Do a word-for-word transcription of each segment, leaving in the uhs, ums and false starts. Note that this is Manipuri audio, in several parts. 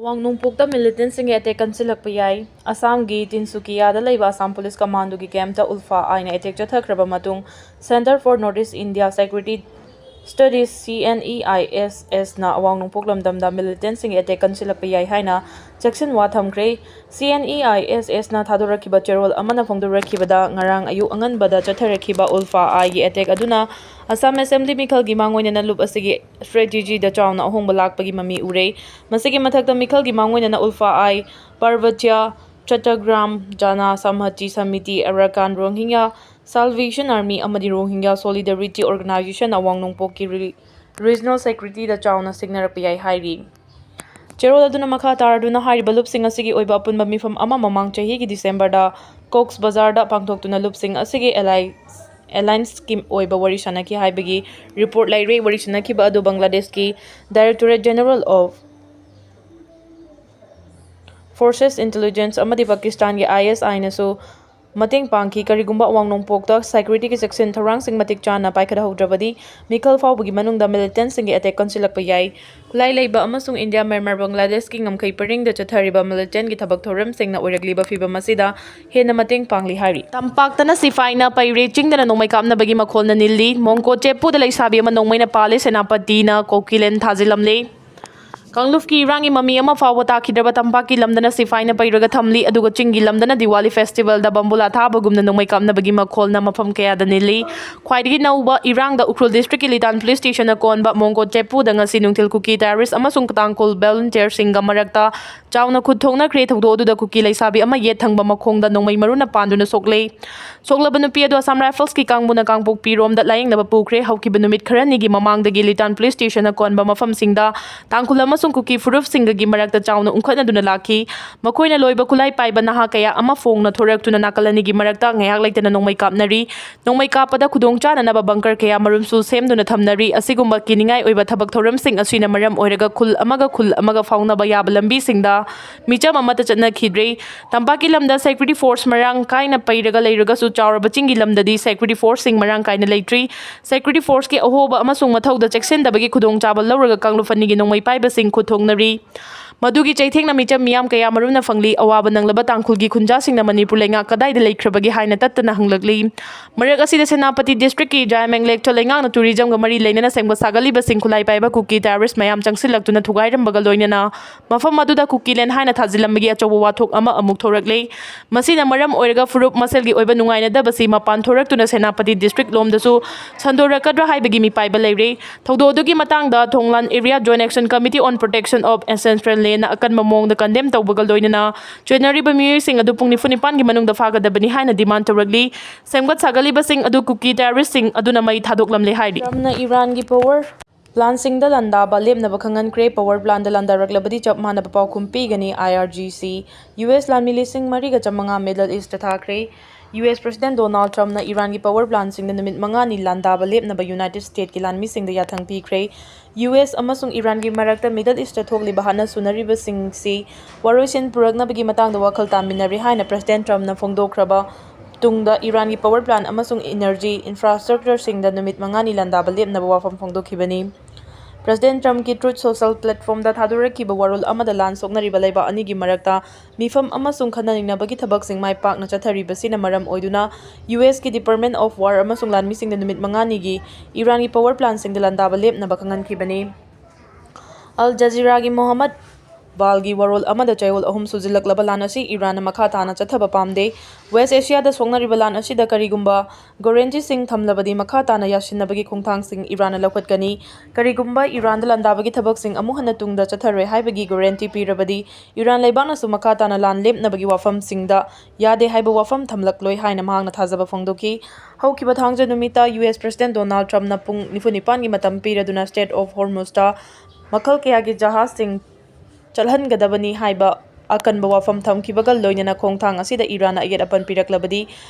ꯑꯋꯥꯡ ꯅꯣꯡꯄꯣꯛꯇ ꯃꯤꯂꯤꯇꯦꯟꯁꯤꯡꯒꯤ ꯑꯦꯇꯦꯛ ꯀꯟꯁꯤꯜꯂꯛꯄ ꯌꯥꯏ꯫ ꯑꯁꯥꯝꯒꯤ ꯇꯤꯟꯁꯨꯀꯤꯌꯥꯗ ꯂꯩꯕ ꯑꯁꯥꯝ ꯄꯨꯂꯤꯁ ꯀꯃꯥꯟꯗꯣꯒꯤ ꯀꯦꯝꯞꯇ ꯎꯜꯐꯥ ꯑꯥꯏꯅ ꯑꯦꯇꯦꯛ ꯆꯠꯊꯈ꯭ꯔꯕ ꯃꯇꯨꯡ, center for north east India security studies, C N E I S ꯑꯦꯁꯅ ꯑꯋꯥꯡ ꯅꯣꯡꯄꯣꯛ ꯂꯝꯗꯝꯗ ꯃꯤꯂꯤꯇꯦꯟꯁꯤꯡꯒꯤ ꯑꯦꯇꯦꯛ ꯀꯟꯁꯤꯜꯂꯛꯄ ꯌꯥꯏ ꯍꯥꯏꯅ ꯆꯦꯛꯁꯤꯟꯋꯥ ꯊꯝꯈ꯭ꯔꯦ꯫ ꯁꯤ ꯑꯦꯟ ꯏ ꯑꯥꯏ ꯑꯦꯁ ꯑꯦꯁꯅ ꯊꯥꯗꯣꯔꯛꯈꯤꯕ ꯆꯦꯔꯣꯜ ꯑꯃꯅ ꯐꯣꯡꯗꯣꯔꯛꯈꯤꯕꯗ, ꯉꯔꯥꯡ ꯑꯌꯨꯛ ꯑꯉꯟꯕꯗ ꯆꯠꯊꯔꯛꯈꯤꯕ ꯎꯜꯐꯥ ꯑꯥꯏꯒꯤ ꯑꯦꯇꯦꯛ ꯑꯗꯨꯅ ꯑꯁꯥꯝ ꯑꯦꯁꯦꯝꯕ꯭ꯂꯤ ꯃꯤꯈꯜꯒꯤ ꯃꯥꯡꯑꯣꯏꯅꯅ ꯂꯨꯞ ꯑꯁꯤꯒꯤ ꯁ꯭ꯇ꯭ꯔꯦꯇꯦꯖꯤꯗ ꯆꯥꯎꯅ ꯑꯍꯣꯡꯕ ꯂꯥꯛꯄꯒꯤ ꯃꯃꯤ ꯎꯔꯦ꯫ ꯃꯁꯤꯒꯤ ꯃꯊꯛꯇ, ꯃꯤꯈꯜꯒꯤ ꯃꯥꯡꯑꯣꯏꯅꯅ ꯎꯜꯐꯥ ꯑꯥꯏ, ꯄꯥꯔꯕꯇ꯭ꯌ ꯆꯠꯇꯒ꯭ꯔꯥꯝ ꯖꯅ ꯁꯝꯍꯇꯤ ꯁꯃꯤꯇꯤ, ꯑꯔꯥꯀꯥꯟ ꯔꯣꯍꯤꯡꯒ꯭ꯌꯥ ꯁꯥꯜꯚꯦꯁꯟ ꯑꯥꯔꯃꯤ ꯑꯃꯗꯤ ꯔꯣꯍꯤꯡꯒ꯭ꯌꯥ ꯁꯣꯂꯤꯗꯥꯔꯤꯇꯤ ꯑꯣꯔꯒꯅꯥꯏꯖꯦꯁꯟ ꯑꯋꯥꯡ ꯅꯣꯡꯄꯣꯛꯀꯤ ꯔꯤ-, ꯔꯤꯖꯅꯦꯜ ꯁꯦꯀ꯭ꯌꯨꯔꯤꯇꯤꯗ ꯆꯥꯎꯅ ꯁꯤꯡꯅꯔꯛꯄ ꯌꯥꯏ ꯍꯥꯏꯔꯤ꯫ ꯆꯦꯔꯣꯜ ꯑꯗꯨꯅ ꯃꯈꯥ ꯇꯥꯔꯗꯨꯅ ꯍꯥꯏꯔꯤꯕ ꯂꯨꯞꯁꯤꯡ ꯑꯁꯤꯒꯤ ꯑꯣꯏꯕ ꯑꯄꯨꯟꯕ ꯃꯤꯐꯝ ꯑꯃ ꯃꯃꯥꯡ ꯆꯍꯤꯒꯤ ꯗꯤꯁꯦꯝꯕꯔꯗ ꯀꯣꯛꯁ ꯕꯖꯥꯔꯗ ꯄꯥꯡꯊꯣꯛꯇꯨꯅ ꯂꯨꯞꯁꯤꯡ ꯑꯁꯤꯒꯤ ꯑꯦꯂꯥꯏ-, ꯑꯦꯂꯥꯏꯟꯁꯀꯤ ꯑꯣꯏꯕ ꯋꯥꯔꯤ ꯁꯥꯅꯈꯤ ꯍꯥꯏꯕꯒꯤ ꯔꯤꯄꯣꯔꯠ ꯂꯩꯔꯦ꯫ ꯋꯥꯔꯤ ꯁꯥꯅꯈꯤꯕ ꯑꯗꯨ ꯕꯪꯒ꯭ꯂꯥꯗꯦꯁꯀꯤ directorate general of forces intelligence ꯑꯃꯗꯤ ꯄꯥꯀꯤꯁꯇꯥꯟꯒꯤ ꯑꯥꯏ ꯑꯦꯁ ꯑꯥꯏꯅꯁꯨ ꯃꯇꯦꯡ ꯄꯥꯡꯈꯤ꯫ ꯀꯔꯤꯒꯨꯝꯕ ꯑꯋꯥꯡ ꯅꯣꯡꯄꯣꯛꯇ ꯁꯦꯀ꯭ꯌꯨꯔꯤꯇꯤꯒꯤ ꯆꯦꯛꯁꯤꯟ ꯊꯧꯔꯥꯡꯁꯤꯡ ꯃꯇꯤꯛ ꯆꯥꯅ ꯄꯥꯏꯈꯠꯍꯧꯗ꯭ꯔꯕꯗꯤ, ꯃꯤꯈꯜ ꯐꯥꯎꯕꯒꯤ ꯃꯅꯨꯡꯗ ꯃꯤꯂꯤꯇꯦꯟꯁꯤꯡꯒꯤ ꯑꯦꯇꯦꯛ ꯀꯟꯁꯤꯜꯂꯛꯄ ꯌꯥꯏ꯫ ꯈꯨꯠꯂꯥꯏ ꯂꯩꯕ ꯑꯃꯁꯨꯡ ꯏꯟꯗꯤꯌꯥ, ꯃ꯭ꯌꯥꯟꯃꯥꯔ, ꯕꯪꯒ꯭ꯂꯥꯗꯦꯁꯀꯤ ꯉꯝꯈꯩ ꯄꯔꯤꯡꯗ ꯆꯠꯊꯔꯤꯕ ꯃꯤꯂꯤꯇꯦꯟꯒꯤ ꯊꯕꯛ ꯊꯧꯔꯝꯁꯤꯡꯅ ꯑꯣꯏꯔꯛꯂꯤꯕ ꯐꯤꯚꯝ ꯑꯁꯤꯗ ꯍꯦꯟꯅ ꯃꯇꯦꯡ ꯄꯥꯡꯂꯤ ꯍꯥꯏꯔꯤ꯫ ꯇꯝꯄꯥꯛꯇꯅ ꯁꯤꯐꯥꯏꯅ ꯄꯩꯔꯦ, ꯆꯤꯡꯗꯅ ꯅꯣꯡꯃꯩ ꯀꯥꯞꯅꯕꯒꯤ ꯃꯈꯣꯜꯅ ꯅꯤꯜꯂꯤ꯫ ꯃꯣꯡꯀꯣ ꯆꯦꯄꯨꯗ ꯂꯩꯁꯥꯕꯤ ꯑꯃ ꯅꯣꯡꯃꯩꯅ ꯄꯥꯜꯂꯦ, ꯁꯦꯅꯥꯄꯇꯤꯅ ꯀꯣꯀꯤꯂꯦꯟ ꯊꯥꯖꯤꯜꯂꯝꯂꯦ꯫ ꯀꯥꯡꯂꯨꯞꯀꯤ ꯏꯔꯥꯡꯒꯤ ꯃꯃꯤ ꯑꯃ ꯐꯥꯎꯕ ꯇꯥꯈꯤꯗ꯭ꯔꯕ ꯇꯝꯄꯥꯛꯀꯤ ꯂꯝꯗꯅ ꯁꯤꯐꯥꯏꯅ ꯄꯩꯔꯒ ꯊꯝꯂꯤ, ꯑꯗꯨꯒ ꯆꯤꯡꯒꯤ ꯂꯝꯗꯅ ꯗꯤꯋꯥꯂꯤ ꯐꯦꯁꯇꯤꯚꯦꯜꯗ ꯕꯝꯕꯨꯂꯥ ꯊꯥꯕꯒꯨꯝꯅ ꯅꯣꯡꯃꯩ ꯀꯥꯞꯅꯕꯒꯤ ꯃꯈꯣꯜꯅ ꯃꯐꯝ ꯀꯌꯥꯗ ꯅꯤꯜꯂꯤ꯫ ꯈ꯭ꯋꯥꯏꯗꯒꯤ ꯅꯧꯕ ꯏꯔꯥꯡꯗ ꯎꯈ꯭ꯔꯨꯜ ꯗꯤꯁꯇ꯭ꯔꯤꯛꯀꯤ ꯂꯤꯇꯥꯟ ꯄꯨꯂꯤꯁ ꯁ꯭ꯇꯦꯁꯟꯅ ꯀꯣꯟꯕ ꯃꯣꯡꯒꯣ ꯆꯦꯄꯨꯗ ꯉꯁꯤ ꯅꯨꯡꯊꯤꯜ ꯀꯨꯀꯤ ꯇꯦꯔꯣꯔꯤꯁ꯭ꯠ ꯑꯃꯁꯨꯡ ꯇꯥꯡꯈꯨꯜ ꯚꯣꯂꯨꯟꯇꯤꯌꯔꯁꯤꯡꯒ ꯃꯔꯛꯇ ꯆꯥꯎꯅ ꯈꯨꯠ ꯊꯣꯛꯅꯈ꯭ꯔꯦ꯫ ꯊꯧꯗꯣꯛ ꯑꯗꯨꯗ ꯀꯨꯀꯤ ꯂꯩꯁꯥꯕꯤ ꯑꯃ ꯌꯦꯠ ꯊꯪꯕ ꯃꯈꯣꯡꯗ ꯅꯣꯡꯃꯩ ꯃꯔꯨꯅ ꯄꯥꯟꯗꯨꯅ ꯁꯣꯛꯂꯦ꯫ ꯁꯣꯛꯂꯕ ꯅꯨꯄꯤ ꯑꯗꯨ ꯑꯁꯥꯝ ꯔꯥꯏꯐꯜꯁꯀꯤ ꯀꯥꯡꯕꯨꯅ ꯀꯥꯡꯄꯣꯛꯄꯤꯔꯣꯝꯗ ꯂꯥꯌꯦꯡꯅꯕ ꯄꯨꯈ꯭ꯔꯦ꯫ ꯍꯧꯈꯤꯕ ꯅꯨꯃꯤꯠ ꯈꯔꯅꯤꯒꯤ ꯃꯃꯥꯡꯗꯒꯤ ꯂꯤꯇꯥꯟ ꯄꯨꯂꯤꯁ ꯁ꯭ꯇꯦꯁꯟꯅ ꯀꯣꯟꯕ ꯃꯐꯝꯁꯤꯡꯗ ꯇꯥꯡꯈꯨꯜ ꯑꯃꯁꯨꯡ ꯀꯨꯀꯤ ꯐꯨꯔꯨꯞꯁꯤꯡꯒꯒꯤ ꯃꯔꯛꯇ ꯆꯥꯎꯅ ꯎꯪꯈꯠꯅꯗꯨꯅ ꯂꯥꯛꯈꯤ꯫ ꯃꯈꯣꯏꯅ ꯂꯣꯏꯕ ꯈꯨꯠꯂꯥꯏ ꯄꯥꯏꯕ ꯅꯍꯥ ꯀꯌꯥ ꯑꯃ ꯐꯣꯡꯅ ꯊꯣꯔꯛꯇꯨꯅ ꯅꯥꯀꯜ ꯑꯅꯤꯒꯤ ꯃꯔꯛꯇ ꯉꯥꯏꯍꯥꯛ ꯂꯩꯇꯅ ꯅꯣꯡꯃꯩ ꯀꯥꯞꯅꯔꯤ꯫ ꯅꯣꯡꯃꯩ ꯀꯥꯞꯄꯗ ꯈꯨꯗꯣꯡ ꯆꯥꯅꯅꯕ ꯕꯪꯀꯔ ꯀꯌꯥ ꯃꯔꯨꯝꯁꯨ ꯁꯦꯝꯗꯨꯅ ꯊꯝꯅꯔꯤ꯫ ꯑꯁꯤꯒꯨꯝꯕ ꯀꯤꯅꯤꯡꯉꯥꯏ ꯑꯣꯏꯕ ꯊꯕꯛ ꯊꯧꯔꯝꯁꯤꯡ ꯑꯁꯤꯅ ꯃꯔꯝ ꯑꯣꯏꯔꯒ ꯈꯨꯜ ꯑꯃꯒ ꯈꯨꯜ ꯑꯃꯒ ꯐꯥꯎꯅꯕ ꯌꯥꯕ ꯂꯝꯕꯤꯁꯤꯡꯗ ꯃꯤꯆꯝ ꯑꯃꯠꯇ ꯆꯠꯅꯈꯤꯗ꯭ꯔꯦ꯫ ꯇꯝꯄꯥꯛꯀꯤ ꯂꯝꯗ ꯁꯦꯀ꯭ꯌꯨꯔꯤꯇꯤ ꯐꯣꯔꯁ ꯃꯔꯥꯡ ꯀꯥꯏꯅ ꯄꯩꯔꯒ ꯂꯩꯔꯒꯁꯨ, ꯆꯥꯎꯔꯕ ꯆꯤꯡꯒꯤ ꯂꯝꯗꯗꯤ ꯁꯦꯀ꯭ꯌꯨꯔꯤꯇꯤ ꯐꯣꯔꯁꯁꯤꯡ ꯃꯔꯥꯡ ꯀꯥꯏꯅ ꯂꯩꯇ꯭ꯔꯤ꯫ ꯁꯦꯀ꯭ꯌꯨꯔꯤꯇꯤ ꯐꯣꯔꯁꯀꯤ ꯑꯍꯣꯕ ꯑꯃꯁꯨꯡ ꯃꯊꯧꯗ ꯆꯦꯛꯁꯤꯟꯗꯕꯒꯤ ꯈꯨꯗꯣꯡꯆꯥꯕ ꯂꯧꯔꯒ ꯀꯥꯡꯂꯨꯞ ꯑꯅꯤꯒꯤ ꯅꯣꯡꯃꯩ ꯄꯥꯏꯕꯁꯤꯡ ꯈꯨꯠ ꯊꯣꯛꯅꯔꯤ꯫ ꯃꯗꯨꯒꯤ ꯆꯩꯊꯦꯡꯅ ꯃꯤꯆꯝ ꯃꯤꯌꯥꯝ ꯀꯌꯥ ꯃꯔꯨꯝꯅ ꯐꯪꯂꯤ꯫ ꯑꯋꯥꯕ ꯅꯪꯂꯕ ꯇꯥꯡꯈꯨꯜꯒꯤ ꯈꯨꯟꯖꯥꯁꯤꯡꯅ ꯃꯅꯤꯄꯨꯔ ꯂꯩꯉꯥꯛ ꯀꯗꯥꯏꯗ ꯂꯩꯈ꯭ꯔꯕꯒꯦ ꯍꯥꯏꯅ ꯇꯠꯇꯅ ꯍꯪꯂꯛꯂꯤ꯫ ꯃꯔꯛ ꯑꯁꯤꯗ ꯁꯦꯅꯥꯄꯇꯤ district ꯀꯤ ꯖꯥꯏꯃꯦꯡ lake ꯇ ꯂꯩꯉꯥꯛꯅ tourism ꯒ ꯃꯔꯤ ꯂꯩꯅꯅ ꯁꯦꯝꯒꯠ ꯁꯥꯒꯠꯂꯤꯕꯁꯤꯡ ꯈꯨꯠꯂꯥꯏ ꯄꯥꯏꯕ ꯀꯨꯀꯤ terrorist ꯃꯌꯥꯝ ꯆꯪꯁꯤꯜꯂꯛꯇꯨꯅ ꯊꯨꯒꯥꯏꯔꯝꯕꯒ ꯂꯣꯏꯅꯅ ꯃꯐꯝ ꯑꯗꯨꯗ ꯀꯨꯀꯤꯂꯦꯟ ꯍꯥꯏꯅ ꯊꯥꯖꯤꯜꯂꯝꯕꯒꯤ ꯑꯆꯧꯕ ꯋꯥꯊꯣꯛ ꯑꯃ ꯑꯃꯨꯛ ꯊꯣꯔꯛꯂꯦ꯫ ꯃꯁꯤꯅ ꯃꯔꯝ ꯑꯣꯏꯔꯒ ꯐꯨꯔꯨꯞ ꯃꯁꯦꯜꯒꯤ ꯑꯣꯏꯕ ꯅꯨꯡꯉꯥꯏꯅꯗꯕꯁꯤ ꯃꯄꯥꯟ ꯊꯣꯔꯛꯇꯨꯅ ꯁꯦꯅꯥꯄꯇꯤ district ꯂꯣꯝꯗꯁꯨ ꯁꯟꯗꯣꯔꯛꯀꯗ꯭ꯔꯥ ꯍꯥꯏꯕꯒꯤ ꯃꯤꯄꯥꯏꯕ ꯂꯩꯔꯦ꯫ ꯊꯧꯗꯣꯛ ꯑꯗꯨꯒꯤ ꯃꯇꯥꯡꯗ ꯊꯣꯡꯂꯥꯟ area Joint Action Committee on Protection of Ancestral Land ꯅ ꯑꯀꯟꯕ ꯃꯑꯣꯡꯗ condemn ꯇꯧꯕꯒ ꯂꯣꯏꯅꯅ ꯆꯦꯟꯅꯔꯤꯕ ꯃꯤꯑꯣꯏꯁꯤꯡ ꯑꯗꯨ ꯄꯨꯡ ꯅꯤꯐꯨ ꯅꯤꯄꯥꯟꯒꯤ ꯃꯅꯨꯡꯗ ꯐꯥꯒꯗꯕꯅꯤ ꯍꯥꯏꯅ demand ꯇꯧꯔꯛꯂꯤ꯫ ꯁꯦꯝꯒꯠ ꯁꯥꯒꯠꯂꯤꯕꯁꯤꯡ ꯑꯗꯨ ꯀꯨꯀꯤ terrorist ꯁꯤꯡ ꯑꯗꯨꯅ ꯃꯩ ꯊꯥꯗꯣꯛꯂꯝꯂꯦ ꯍꯥꯏꯔꯤ꯫ ꯇ꯭ꯔꯝꯞꯅ ꯏꯔꯥꯟꯒꯤ power plant ꯁꯤꯡꯗ ꯂꯥꯟꯗꯥꯕ ꯂꯦꯞꯅꯕ ꯈꯪꯍꯟꯈ꯭ꯔꯦ꯫ Power plant ꯗ ꯂꯥꯟꯗꯥꯔꯛꯂꯕꯗꯤ ꯆꯞ ꯃꯥꯟꯅꯕ ꯄꯥꯎꯈꯨꯝ ꯄꯤꯒꯅꯤ꯫ I R G C, U S ꯂꯥꯟꯃꯤ ꯂꯤꯁꯤꯡ ꯃꯔꯤꯒ ꯆꯥꯃꯉꯥ Middle East ꯇ ꯊꯥꯈ꯭ꯔꯦ꯫ U S President Donald Trump ꯅ ꯏꯔꯥꯟꯒꯤ power plant ꯁꯤꯡꯗ ꯅꯨꯃꯤꯠ ꯃꯉꯥꯅꯤ ꯂꯥꯟꯗꯥꯕ ꯂꯦꯞꯅꯕ United States ꯀꯤ ꯂꯥꯟꯃꯤꯁꯤꯡꯗ ꯌꯥꯊꯪ ꯄꯤꯈ꯭ꯔꯦ꯫ U S ꯑꯃꯁꯨꯡ ꯏꯔꯥꯟꯒꯤ ꯃꯔꯛꯇ Middle East ꯇ ꯊꯣꯛꯂꯤꯕ ꯍꯥꯠꯅ ꯁꯨꯅꯔꯤꯕꯁꯤꯡꯁꯤ ꯋꯥꯔꯣꯏꯁꯤꯟ ꯄꯨꯔꯛꯅꯕꯒꯤ ꯃꯇꯥꯡꯗ ꯋꯥꯈꯜ ꯇꯥꯃꯤꯟꯅꯔꯦ ꯍꯥꯏꯅ President Trump ꯅ ꯐꯣꯡꯗꯣꯛꯈ꯭ꯔꯕ ꯇꯨꯡꯗ ꯏꯔꯥꯟꯒꯤ power plant ꯑꯃꯁꯨꯡ energy infrastructure ꯁꯤꯡꯗ ꯅꯨꯃꯤꯠ ꯃꯉꯥꯅꯤ ꯂꯥꯟꯗꯥꯕ ꯂꯦꯞꯅꯕ ꯋꯥꯐꯝ ꯐꯣꯡꯗꯣꯛꯈꯤꯕꯅꯤ꯫ President Trump ꯀꯤ Truth Social platform ꯗ ꯊꯥꯗꯣꯔꯛꯈꯤꯕ ꯋꯥꯔꯣꯜ ꯑꯃꯗ ꯂꯥꯟ ꯁꯣꯛꯅꯔꯤꯕ ꯂꯩꯕꯥꯛ ꯑꯅꯤꯒꯤ ꯃꯔꯛꯇ ꯃꯤꯐꯝ ꯑꯃꯁꯨꯡ ꯈꯟꯅ ꯅꯩꯅꯕꯒꯤ ꯊꯕꯛꯁꯤꯡ ꯃꯥꯏ ꯄꯥꯛꯅ ꯆꯠꯊꯔꯤꯕꯁꯤꯅ ꯃꯔꯝ ꯑꯣꯏꯗꯨꯅ U S ꯀꯤ Department of War ꯑꯃꯁꯨꯡ ꯂꯥꯟꯃꯤꯁꯤꯡꯗ ꯅꯨꯃꯤꯠ ꯃꯉꯥꯅꯤꯒꯤ ꯏꯔꯥꯟꯒꯤ power plant ꯁꯤꯡꯗ ꯂꯥꯟꯗꯥꯕ ꯂꯦꯞꯅꯕ ꯈꯪꯍꯟꯈꯤꯕꯅꯤ꯫ Al Jazeera ꯒꯤ Mohammad Bal ꯒꯤ ꯋꯥꯔꯣꯜ ꯑꯃꯗ ꯆꯌꯣꯜ ꯑꯍꯨꯝ ꯁꯨꯖꯤꯜꯂꯛꯂꯕ ꯂꯥꯟ ꯑꯁꯤ ꯏꯔꯥꯟꯅ ꯃꯈꯥ ꯇꯥꯅ ꯆꯠꯊꯕ ꯄꯥꯝꯗꯦ꯫ West Asia ꯗ ꯁꯣꯛꯅꯔꯤꯕ ꯂꯥꯟ ꯑꯁꯤꯗ ꯀꯔꯤꯒꯨꯝꯕ guarantee ꯁꯤꯡ ꯊꯝꯂꯕꯗꯤ ꯃꯈꯥ ꯇꯥꯅ ꯌꯥꯁꯤꯟꯅꯕꯒꯤ ꯈꯣꯡꯊꯥꯡꯁꯤꯡ ꯏꯔꯥꯟꯅ ꯂꯧꯈꯠꯀꯅꯤ꯫ ꯀꯔꯤꯒꯨꯝꯕ ꯏꯔꯥꯟꯗ ꯂꯥꯟꯗꯥꯕꯒꯤ ꯊꯕꯛꯁꯤꯡ ꯑꯃꯨꯛ ꯍꯟꯅ ꯇꯨꯡꯗ ꯆꯠꯊꯔꯣꯏ ꯍꯥꯏꯕꯒꯤ guarantee ꯄꯤꯔꯕꯗꯤ ꯏꯔꯥꯟ ꯂꯩꯕꯥꯛꯅꯁꯨ ꯃꯈꯥ ꯇꯥꯅ ꯂꯥꯟ ꯂꯦꯞꯅꯕꯒꯤ ꯋꯥꯐꯝꯁꯤꯡꯗ ꯌꯥꯗꯦ ꯍꯥꯏꯕ ꯋꯥꯐꯝ ꯊꯝꯂꯛꯂꯣꯏ ꯍꯥꯏꯅ ꯃꯍꯥꯛꯅ ꯊꯥꯖꯕ ꯐꯣꯡꯗꯣꯛꯈꯤ꯫ ꯍꯧꯈꯤꯕ ꯊꯥꯡꯖ ꯅꯨꯃꯤꯠꯇ U S President Donald Trump ꯅ ꯄꯨꯡ ꯅꯤꯐꯨ ꯅꯤꯄꯥꯟꯒꯤ ꯃꯇꯝ ꯄꯤꯔꯗꯨꯅ Strait of Hormuz ꯇ ꯃꯈꯜ ꯀꯌꯥꯒꯤ ꯖꯍꯥꯖꯁꯤꯡ ꯆꯠꯍꯟꯒꯗꯕꯅꯤ ꯍꯥꯏꯕ ꯑꯀꯟꯕ ꯋꯥꯐꯝ ꯊꯝꯈꯤꯕꯒ ꯂꯣꯏꯅꯅ ꯈꯣꯡꯊꯥꯡ ꯑꯁꯤꯗ ꯏꯔꯥꯟꯅ ꯑꯌꯦꯠ ꯑꯄꯟ ꯄꯤꯔꯛꯂꯕꯗꯤ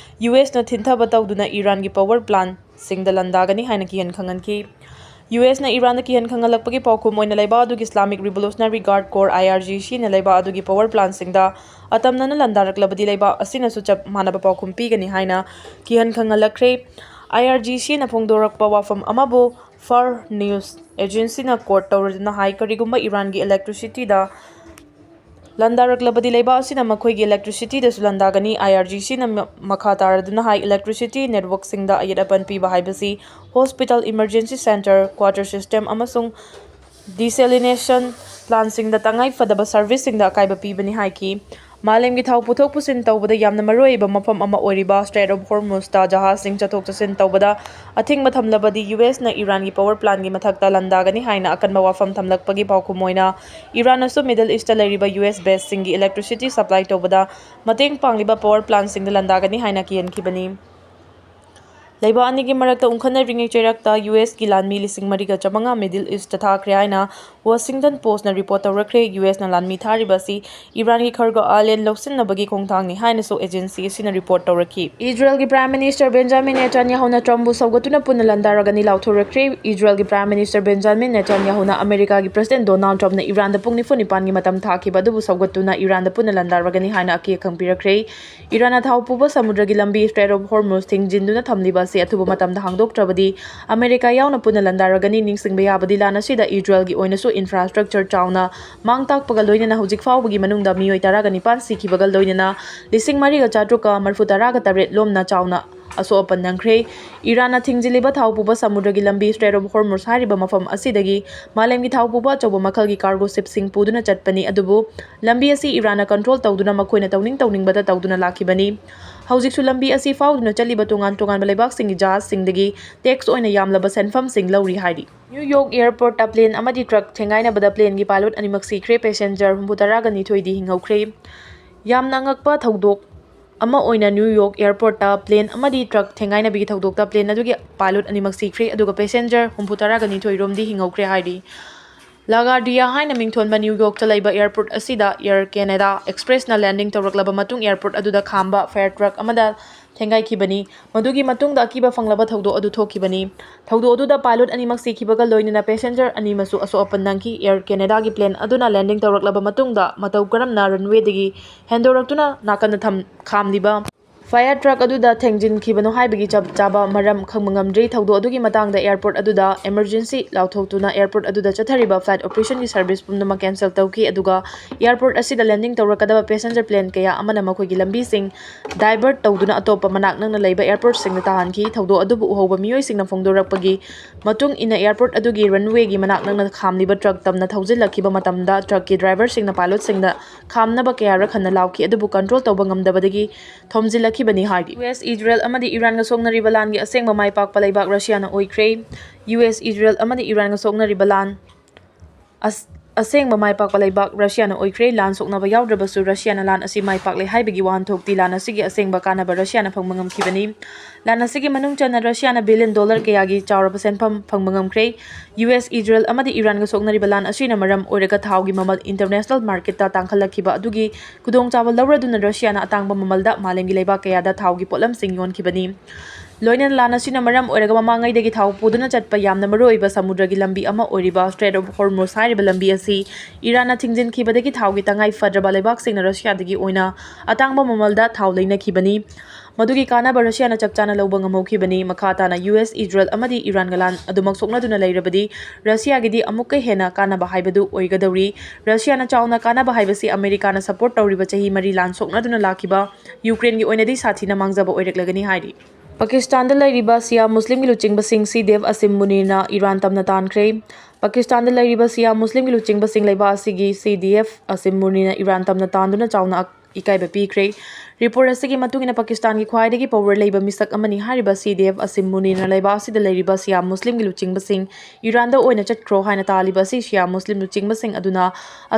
U S ꯅ ꯊꯤꯟꯊꯕ ꯇꯧꯗꯨꯅ ꯏꯔꯥꯟꯒꯤ power plant ꯁꯤꯡꯗ ꯂꯥꯟꯗꯥꯒꯅꯤ ꯍꯥꯏꯅ ꯀꯤꯍꯟ ꯈꯪꯍꯟꯈꯤ꯫ U S ꯅ ꯏꯔꯥꯟꯗ ꯀꯤꯍꯟ ꯈꯪꯍꯜꯂꯛꯄꯒꯤ ꯄꯥꯎꯈꯨꯝ ꯑꯣꯏꯅ ꯂꯩꯕꯥꯛ ꯑꯗꯨꯒꯤ Islamic Revolutionary Guard Corps, I R G C ꯅ ꯂꯩꯕꯥꯛ ꯑꯗꯨꯒꯤ power plant ꯁꯤꯡꯗ ꯑꯇꯝꯅꯅ ꯂꯥꯟꯗꯥꯔꯛꯂꯕꯗꯤ ꯂꯩꯕꯥꯛ ꯑꯁꯤꯅꯁꯨ ꯆꯞ ꯃꯥꯟꯅꯕ ꯄꯥꯎꯈꯨꯝ ꯄꯤꯒꯅꯤ ꯍꯥꯏꯅ ꯀꯤꯍꯟ ꯈꯪꯍꯜꯂꯛꯈ꯭ꯔꯦ꯫ I R G C ꯅ ꯐꯣꯡꯗꯣꯔꯛꯄ ꯋꯥꯐꯝ ꯑꯃꯕꯨ FAR news agency ꯅ quote ꯇꯧꯔꯗꯨꯅ ꯍꯥꯏ, ꯀꯔꯤꯒꯨꯝꯕ ꯏꯔꯥꯟꯒꯤ electricity ꯗ ꯂꯥꯟꯗꯥꯔꯛꯂꯕꯗꯤ ꯂꯩꯕꯥꯛ ꯑꯁꯤꯅ ꯃꯈꯣꯏꯒꯤ electricityꯗꯁꯨ ꯂꯥꯟꯗꯥꯒꯅꯤ꯫ IRGCꯅ ꯃ-, ꯃꯈꯥ ꯇꯥꯔꯗꯨꯅ ꯍꯥꯏ, electricity networkꯁꯤꯡꯗ ꯑꯌꯦꯠ ꯑꯄꯟ ꯄꯤꯕ ꯍꯥꯏꯕꯁꯤ hospital, emergency centre, water system ꯑꯃꯁꯨꯡ desalination plantꯁꯤꯡꯗ ꯇꯉꯥꯏ ꯐꯗꯕ serviceꯁꯤꯡꯗ ꯑꯀꯥꯏꯕ ꯄꯤꯕꯅꯤ ꯍꯥꯏꯈꯤ꯫ ꯃꯥꯂꯦꯝꯒꯤ ꯊꯥꯎ ꯄꯨꯊꯣꯛ ꯄꯨꯁꯤꯟ ꯇꯧꯕꯗ ꯌꯥꯝꯅ ꯃꯔꯨꯑꯣꯏꯕ ꯃꯐꯝ ꯑꯃ ꯑꯣꯏꯔꯤꯕ Strait of Hormuzꯇ ꯖꯍꯥꯖꯁꯤꯡ ꯆꯠꯊꯣꯛ ꯆꯠꯁꯤꯟ ꯇꯧꯕꯗ ꯑꯊꯤꯡꯕ ꯊꯝꯂꯕꯗꯤ USꯅ ꯏꯔꯥꯟꯒꯤ power plantꯒꯤ ꯃꯊꯛꯇ ꯂꯥꯟꯗꯥꯒꯅꯤ ꯍꯥꯏꯅ ꯑꯀꯟꯕ ꯋꯥꯐꯝ ꯊꯝꯂꯛꯄꯒꯤ ꯄꯥꯎꯈꯨꯝ ꯑꯣꯏꯅ ꯏꯔꯥꯟꯅꯁꯨ Middle Eastꯇ ꯂꯩꯔꯤꯕ US baseꯁꯤꯡꯒꯤ electricity supply ꯇꯧꯕꯗ ꯃꯇꯦꯡ ꯄꯥꯡꯂꯤꯕ power plantꯁꯤꯡꯗ ꯂꯥꯟꯗꯥꯒꯅꯤ ꯍꯥꯏꯅ ꯀꯤꯍꯟꯈꯤꯕꯅꯤ꯫ ꯂꯩꯕꯥꯛ ꯑꯅꯤꯒꯤ ꯃꯔꯛꯇ ꯎꯪꯈꯠꯅꯔꯤꯉꯩ ꯆꯩꯔꯛꯇ USꯀꯤ ꯂꯥꯟꯃꯤ ꯂꯤꯁꯤꯡ ꯃꯔꯤꯒ ꯆꯥꯃꯉꯥ Middle Eastꯇ ꯊꯥꯈ꯭ꯔꯦ ꯍꯥꯏꯅ Washington Postꯅ report ꯇꯧꯔꯛꯈ꯭ꯔꯦ꯫ USꯅ ꯂꯥꯟꯃꯤ ꯊꯥꯔꯤꯕ ꯑꯁꯤ ꯏꯔꯥꯟꯒꯤ ꯈꯔꯒ ꯑꯥꯏꯂꯦꯟ ꯂꯧꯁꯤꯟꯅꯕꯒꯤ ꯈꯣꯡꯊꯥꯡꯅꯤ ꯍꯥꯏꯅꯁꯨ agency ꯑꯁꯤꯅ report ꯇꯧꯔꯛꯈꯤ꯫ ꯏꯖꯔꯦꯜꯒꯤ Prime Minister Benjamin Netanyahuꯅ Trumpꯕꯨ ꯁꯧꯒꯠꯇꯨꯅ ꯄꯨꯟꯅ ꯂꯥꯟꯗꯥꯔꯒꯅꯤ ꯂꯥꯎꯊꯣꯔꯛꯈ꯭ꯔꯦ꯫ ꯏꯖꯔꯦꯜꯒꯤ Prime Minister Benjamin Netanyahuꯅ ꯑꯃꯦꯔꯤꯀꯥꯒꯤ President Donald Trumpꯅ ꯏꯔꯥꯟꯗ ꯄꯨꯡ ꯅꯤꯐꯨ ꯅꯤꯄꯥꯟꯒꯤ ꯃꯇꯝ ꯊꯥꯈꯤꯕ ꯑꯗꯨꯕꯨ ꯁꯧꯒꯠꯇꯨꯅ ꯏꯔꯥꯟꯗ ꯄꯨꯟꯅ ꯂꯥꯟꯗꯥꯔꯒꯅꯤ ꯍꯥꯏꯅ ꯑꯀꯤ ꯑꯈꯪ ꯄꯤꯔꯛꯈ꯭ꯔꯦ꯫ ꯏꯔꯥꯟꯅ ꯊꯥꯎ ꯄꯨꯕ ꯁꯃꯨꯗ꯭ꯔꯒꯤ ꯂꯝꯕꯤ Strait of Hormuz ꯊꯤꯡꯖꯤꯟꯗꯨꯅ ꯊꯝꯂꯤꯕ ꯑꯁꯤ ꯑꯊꯨꯕ ꯃꯇꯝꯗ ꯍꯥꯡꯗꯣꯛꯇ꯭ꯔꯕꯗꯤ ꯑꯃꯦꯔꯤꯀꯥ ꯌꯥꯎꯅ ꯄꯨꯟꯅ ꯂꯥꯟꯗꯥꯔꯒꯅꯤ꯫ ꯅꯤꯡꯁꯤꯡꯕ ꯌꯥꯕꯗꯤ ꯂꯥꯟ ꯑꯁꯤꯗ ꯏꯖꯔꯦꯜꯒꯤ ꯑꯣꯏꯅꯁꯨ infrastructure ꯆꯥꯎꯅ ꯃꯥꯡ ꯇꯥꯛꯄꯒ ꯂꯣꯏꯅꯅ ꯍꯧꯖꯤꯛ ꯐꯥꯎꯕꯒꯤ ꯃꯅꯨꯡꯗ ꯃꯤꯑꯣꯏ ꯇꯔꯥꯒ ꯅꯤꯄꯥꯟ ꯁꯤꯈꯤꯕꯒ ꯂꯣꯏꯅꯅ ꯂꯤꯁꯤꯡ ꯃꯔꯤꯒ ꯆꯥꯇ꯭ꯔꯨꯛꯀ ꯃꯔꯤꯐꯨ ꯇꯔꯥꯒ ꯇꯔꯦꯠ ꯂꯣꯝꯅ ꯆꯥꯎꯅ ꯑꯁꯣꯛ ꯑꯄꯟ ꯅꯪꯈ꯭ꯔꯦ꯫ ꯏꯔꯥꯟꯅ ꯊꯤꯡꯖꯤꯜꯂꯤꯕ ꯊꯥꯎ ꯄꯨꯕ ꯁꯃꯨꯗ꯭ꯔꯒꯤ ꯂꯝꯕꯤ Strait of Hormuz ꯍꯥꯏꯔꯤꯕ ꯃꯐꯝ ꯑꯁꯤꯗꯒꯤ ꯃꯥꯂꯦꯝꯒꯤ ꯊꯥꯎ ꯄꯨꯕ ꯑꯆꯧꯕ ꯃꯈꯜꯒꯤ cargo shipꯁꯤꯡ ꯄꯨꯗꯨꯅ ꯆꯠꯄꯅꯤ, ꯑꯗꯨꯕꯨ ꯂꯝꯕꯤ ꯑꯁꯤ ꯏꯔꯥꯟꯅ control ꯇꯧꯗꯨꯅ ꯃꯈꯣꯏꯅ ꯇꯧꯅꯤꯡ ꯇꯧꯅꯤꯡꯕꯗ ꯇꯧꯗꯨꯅ ꯂꯥꯛꯈꯤꯕꯅꯤ꯫ ꯍꯧꯖꯤꯛꯁꯨ ꯂꯝꯕꯤ ꯑꯁꯤ ꯐꯥꯎꯗꯨꯅ ꯆꯠꯂꯤꯕ ꯇꯣꯉꯥꯟ ꯇꯣꯉꯥꯟꯕ ꯂꯩꯕꯥꯛꯁꯤꯡꯒꯤ ꯖꯍꯥꯖꯁꯤꯡꯗꯒꯤ tax ꯑꯣꯏꯅ ꯌꯥꯝꯂꯕ ꯁꯦꯟꯐꯝꯁꯤꯡ ꯂꯧꯔꯤ ꯍꯥꯏꯔꯤ꯫ New York airportꯇ plane ꯑꯃꯗꯤ truck ꯊꯦꯡꯒꯥꯏꯅꯕꯗ planeꯒꯤ pilot ꯑꯅꯤꯃꯛ ꯁꯤꯈ꯭ꯔꯦ, passenger ꯍꯨꯝꯐꯨꯇꯔꯥꯒ ꯅꯤꯊꯣꯏꯗꯤ ꯍꯤꯡꯍꯧꯈ꯭ꯔꯦ꯫ ꯌꯥꯝꯅ ꯑꯉꯛꯄ ꯊꯧꯗꯣꯛ ꯑꯃ ꯑꯣꯏꯅ New York airportꯇ plane ꯑꯃꯗꯤ truck ꯊꯦꯡꯒꯥꯏꯅꯕꯒꯤ ꯊꯧꯗꯣꯛꯇ plane ꯑꯗꯨꯒꯤ pilot ꯑꯅꯤꯃꯛ ꯁꯤꯈ꯭ꯔꯦ, ꯑꯗꯨꯒ passenger ꯍꯨꯝꯐꯨꯇꯔꯥꯒ ꯅꯤꯊꯣꯏ ꯔꯣꯝꯗꯤ ꯍꯤꯡꯍꯧꯈ꯭ꯔꯦ ꯍꯥꯏꯔꯤ꯫ LaGuardia ꯍꯥꯏꯅ ꯃꯤꯡꯊꯣꯟꯕ New Yorkꯇ ꯂꯩꯕ airport ꯑꯁꯤꯗ Air Canada Expressꯅ landing ꯇꯧꯔꯛꯂꯕ ꯃꯇꯨꯡ airport ꯑꯗꯨꯗ ꯈꯥꯝꯕ fire truck ꯑꯃꯗ ꯊꯦꯡꯒꯥꯏꯈꯤꯕꯅꯤ꯫ ꯃꯗꯨꯒꯤ ꯃꯇꯨꯡꯗ ꯑꯀꯤꯕ ꯐꯪꯂꯕ ꯊꯧꯗꯣꯛ ꯑꯗꯨ ꯊꯣꯛꯈꯤꯕꯅꯤ꯫ ꯊꯧꯗꯣꯛ ꯑꯗꯨꯗ pilot ꯑꯅꯤꯃꯛ ꯁꯤꯈꯤꯕꯒ ꯂꯣꯏꯅꯅ passenger ꯑꯅꯤꯃꯛꯁꯨ ꯑꯁꯣꯛ ꯑꯄꯟ ꯅꯪꯈꯤ꯫ Air Canadaꯒꯤ plane ꯑꯗꯨꯅ landing ꯇꯧꯔꯛꯂꯕ ꯃꯇꯨꯡꯗ ꯃꯇꯧ ꯀꯔꯝꯅ runwayꯗꯒꯤ ꯍꯦꯟꯗꯣꯔꯛꯇꯨꯅ ꯅꯥꯀꯟꯗ ꯊꯝ-, ꯈꯥꯝꯂꯤꯕ Fire truck ꯑꯗꯨꯗ ꯊꯦꯡꯖꯤꯟꯈꯤꯕꯅꯣ ꯍꯥꯏꯕꯒꯤ ꯆꯞ ꯆꯥꯕ ꯃꯔꯝ ꯈꯪꯕ ꯉꯝꯗ꯭ꯔꯤ꯫ ꯊꯧꯗꯣꯛ ꯑꯗꯨꯒꯤ ꯃꯇꯥꯡꯗ airport ꯑꯗꯨꯗ emergency ꯂꯥꯎꯊꯣꯛꯇꯨꯅ airport ꯑꯗꯨꯗ ꯆꯠꯊꯔꯤꯕ flight operation ꯒꯤ service ꯄꯨꯝꯅꯃꯛ cancel ꯇꯧꯈꯤ, ꯑꯗꯨꯒ airport ꯑꯁꯤꯗ landing ꯇꯧꯔꯛꯀꯗꯕ passenger plane ꯀꯌꯥ ꯑꯃꯅ ꯃꯈꯣꯏꯒꯤ ꯂꯝꯕꯤꯁꯤꯡ divert ꯇꯧꯗꯨꯅ ꯑꯇꯣꯞꯄ ꯃꯅꯥꯛ ꯅꯛꯅ ꯂꯩꯕ airport ꯁꯤꯡꯗ ꯇꯥꯍꯟꯈꯤ꯫ ꯊꯧꯗꯣꯛ ꯑꯗꯨꯕꯨ ꯎꯍꯧꯕ ꯃꯤꯑꯣꯏꯁꯤꯡꯅ ꯐꯣꯡꯗꯣꯔꯛꯄꯒꯤ ꯃꯇꯨꯡ ꯏꯟꯅ, airport ꯑꯗꯨꯒꯤ runway ꯒꯤ ꯃꯅꯥꯛ ꯅꯛꯅ ꯈꯥꯝꯂꯤꯕ truck ꯇꯝꯅ ꯊꯧꯖꯤꯜꯂꯛꯈꯤꯕ ꯃꯇꯝꯗ truck ꯀꯤ driver ꯁꯤꯡꯅ pilot ꯁꯤꯡꯗ ꯈꯥꯝꯅꯕ ꯀꯌꯥꯔꯛ ꯍꯟꯅ ꯂꯥꯎꯈꯤ, ꯑꯗꯨꯕꯨ control ꯇꯧꯕ ꯉꯝꯗꯕꯗꯒꯤ ꯊꯣꯝꯖꯤꯜꯂꯛꯈꯤꯕꯅꯤ ꯍꯥꯏꯔꯤ꯫ ꯌꯨ ꯑꯦꯁ, ꯏꯖꯔꯦꯜ ꯑꯃꯗꯤ ꯏꯔꯥꯟꯒ ꯁꯣꯛꯅꯔꯤꯕ ꯂꯥꯟꯒꯤ ꯑꯁꯦꯡꯕ ꯃꯥꯏ ꯄꯥꯛꯄ ꯂꯩꯕꯥꯛ ꯔꯁꯤꯌꯥꯅ ꯑꯣꯏꯈ꯭ꯔꯦ꯫ ꯌꯨ ꯑꯦꯁ, ꯏꯖꯔꯦꯜ ꯑꯃꯗꯤ ꯏꯔꯥꯟꯒ ꯁꯣꯛꯅꯔꯤꯕ ꯂꯥꯟ ꯑꯁ-, ꯑꯁꯦꯡꯕ ꯃꯥꯏ ꯄꯥꯛꯄ ꯂꯩꯕꯥꯛ ꯔꯁꯤꯌꯥꯅ ꯑꯣꯏꯈ꯭ꯔꯦ꯫ ꯂꯥꯟ ꯁꯣꯛꯅꯕ ꯌꯥꯎꯗ꯭ꯔꯕꯁꯨ ꯔꯁꯤꯌꯥꯅ ꯂꯥꯟ ꯑꯁꯤ ꯃꯥꯏ ꯄꯥꯛꯂꯦ ꯍꯥꯏꯕꯒꯤ ꯋꯥꯍꯟꯊꯣꯛꯇꯤ ꯂꯥꯟ ꯑꯁꯤꯒꯤ ꯑꯁꯦꯡꯕ ꯀꯥꯟꯅꯕ ꯔꯁꯤꯌꯥꯅ ꯐꯪꯕ ꯉꯝꯈꯤꯕꯅꯤ꯫ ꯂꯥꯟ ꯑꯁꯤꯒꯤ ꯃꯅꯨꯡ ꯆꯟꯅ ꯔꯁꯤꯌꯥꯅ billion dollar ꯀꯌꯥꯒꯤ ꯆꯥꯎꯔꯕ ꯁꯦꯟꯐꯝ ꯐꯪꯕ ꯉꯝꯈ꯭ꯔꯦ꯫ ꯌꯨ ꯑꯦꯁ, ꯏꯖꯔꯦꯜ ꯑꯃꯗꯤ ꯏꯔꯥꯟꯒ ꯁꯣꯛꯅꯔꯤꯕ ꯂꯥꯟ ꯑꯁꯤꯅ ꯃꯔꯝ ꯑꯣꯏꯔꯒ ꯊꯥꯎꯒꯤ ꯃꯃꯜ international market ꯇ ꯇꯥꯡꯈꯠꯂꯛꯈꯤꯕ ꯑꯗꯨꯒꯤ ꯈꯨꯗꯣꯡꯆꯥꯕ ꯂꯧꯔꯗꯨꯅ ꯔꯁꯤꯌꯥꯅ ꯑꯇꯥꯡꯕ ꯃꯃꯜꯗ ꯃꯥꯂꯦꯝꯒꯤ ꯂꯩꯕꯥꯛ ꯀꯌꯥꯗ ꯊꯥꯎꯒꯤ ꯄꯣꯠꯂꯝꯁꯤꯡ ꯌꯣꯟꯈꯤꯕꯅꯤ꯫ ꯂꯣꯏꯅꯅ ꯂꯥꯟ ꯑꯁꯤꯅ ꯃꯔꯝ ꯑꯣꯏꯔꯒ ꯃꯃꯥꯡꯉꯩꯗꯒꯤ ꯊꯥꯎ ꯄꯨꯗꯨꯅ ꯆꯠꯄ ꯌꯥꯝꯅ ꯃꯔꯨꯑꯣꯏꯕ ꯁꯃꯨꯗ꯭ꯔꯒꯤ ꯂꯝꯕꯤ ꯑꯃ ꯑꯣꯏꯔꯤꯕ Strait of Hormuz ꯍꯥꯏꯔꯤꯕ ꯂꯝꯕꯤ ꯑꯁꯤ ꯏꯔꯥꯟꯅ ꯊꯤꯡꯖꯤꯟꯈꯤꯕꯗꯒꯤ ꯊꯥꯎꯒꯤ ꯇꯉꯥꯏ ꯐꯗ꯭ꯔꯕ ꯂꯩꯕꯥꯛꯁꯤꯡꯅ ꯔꯁꯤꯌꯥꯗꯒꯤ ꯑꯣꯏꯅ ꯑꯇꯥꯡꯕ ꯃꯃꯜꯗ ꯊꯥꯎ ꯂꯩꯅꯈꯤꯕꯅꯤ꯫ ꯃꯗꯨꯒꯤ ꯀꯥꯟꯅꯕ ꯔꯁꯤꯌꯥꯅ ꯆꯞ ꯆꯥꯅ ꯂꯧꯕ ꯉꯝꯍꯧꯈꯤꯕꯅꯤ꯫ ꯃꯈꯥ ꯇꯥꯅ ꯌꯨ ꯑꯦꯁ, ꯏꯖꯔꯦꯜ ꯑꯃꯗꯤ ꯏꯔꯥꯟꯒ ꯂꯥꯟ ꯑꯗꯨꯃꯛ ꯁꯣꯛꯅꯗꯨꯅ ꯂꯩꯔꯕꯗꯤ ꯔꯁꯤꯌꯥꯒꯤꯗꯤ ꯑꯃꯨꯛꯀ ꯍꯦꯟꯅ ꯀꯥꯟꯅꯕ ꯍꯥꯏꯕꯗꯨ ꯑꯣꯏꯒꯗꯧꯔꯤ꯫ ꯔꯁꯤꯌꯥꯅ ꯆꯥꯎꯅ ꯀꯥꯟꯅꯕ ꯍꯥꯏꯕꯁꯤ ꯑꯃꯦꯔꯤꯀꯥꯅ support ꯇꯧꯔꯤꯕ ꯆꯍꯤ ꯃꯔꯤ ꯂꯥꯟ ꯁꯣꯛꯅꯗꯨꯅ ꯂꯥꯛꯈꯤꯕ ꯌꯨꯀ꯭ꯔꯦꯟꯒꯤ ꯑꯣꯏꯅꯗꯤ ꯁꯥꯊꯤꯅ ꯃꯥꯡꯖꯕ ꯑꯣꯏꯔꯛꯂꯒꯅꯤ ꯍꯥꯏꯔꯤ꯫ ꯄꯥꯀꯤꯁꯇꯥꯟꯗ ꯂꯩꯔꯤꯕ ꯁꯤꯌꯥ ꯃꯨꯁꯂꯤꯝꯒꯤ ꯂꯨꯆꯤꯡꯕꯁꯤꯡ ꯁꯤ ꯗꯤ ꯑꯦꯐ ꯑꯁꯤꯝ ꯃꯨꯅꯤꯔꯅ ꯏꯔꯥꯟ ꯇꯝꯅ ꯇꯥꯟꯈ꯭ꯔꯦ꯫ ꯄꯥꯀꯤꯁꯇꯥꯟꯗ ꯂꯩꯔꯤꯕ ꯁꯤꯌꯥ ꯃꯨꯁꯂꯤꯝꯒꯤ ꯂꯨꯆꯤꯡꯕꯁꯤꯡ ꯂꯩꯕꯥꯛ ꯑꯁꯤꯒꯤ ꯁꯤ ꯗꯤ ꯑꯦꯐ ꯑꯁꯤꯝ ꯃꯨꯅꯤꯔꯅ ꯏꯔꯥꯟ ꯇꯝꯅ ꯇꯥꯟꯗꯨꯅ ꯆꯥꯎꯅ ꯏꯀꯥꯏꯕ ꯄꯤꯈ꯭ꯔꯦ꯫ Report ꯑꯁꯤꯒꯤ ꯃꯇꯨꯡ ꯏꯟꯅ ꯄꯥꯀꯤꯁꯇꯥꯟꯒꯤ ꯈ꯭ꯋꯥꯏꯗꯒꯤ power ꯂꯩꯕ ꯃꯤꯁꯛ ꯑꯃꯅꯤ ꯍꯥꯏꯔꯤꯕ ꯁꯤ ꯗꯤ ꯑꯦꯐ ꯑꯁꯤꯝ ꯃꯨꯅꯤꯔꯅ ꯂꯩꯕꯥꯛ ꯑꯁꯤꯗ ꯂꯩꯔꯤꯕ ꯁꯤꯌꯥ ꯃꯨꯁꯂꯤꯝꯒꯤ ꯂꯨꯆꯤꯡꯕꯁꯤꯡ ꯏꯔꯥꯟꯗ ꯑꯣꯏꯅ ꯆꯠꯈ꯭ꯔꯣ ꯍꯥꯏꯅ ꯇꯥꯜꯂꯤꯕ ꯑꯁꯤ ꯁꯤꯌꯥ ꯃꯨꯁꯂꯤꯝ ꯂꯨꯆꯤꯡꯕꯁꯤꯡ ꯑꯗꯨꯅ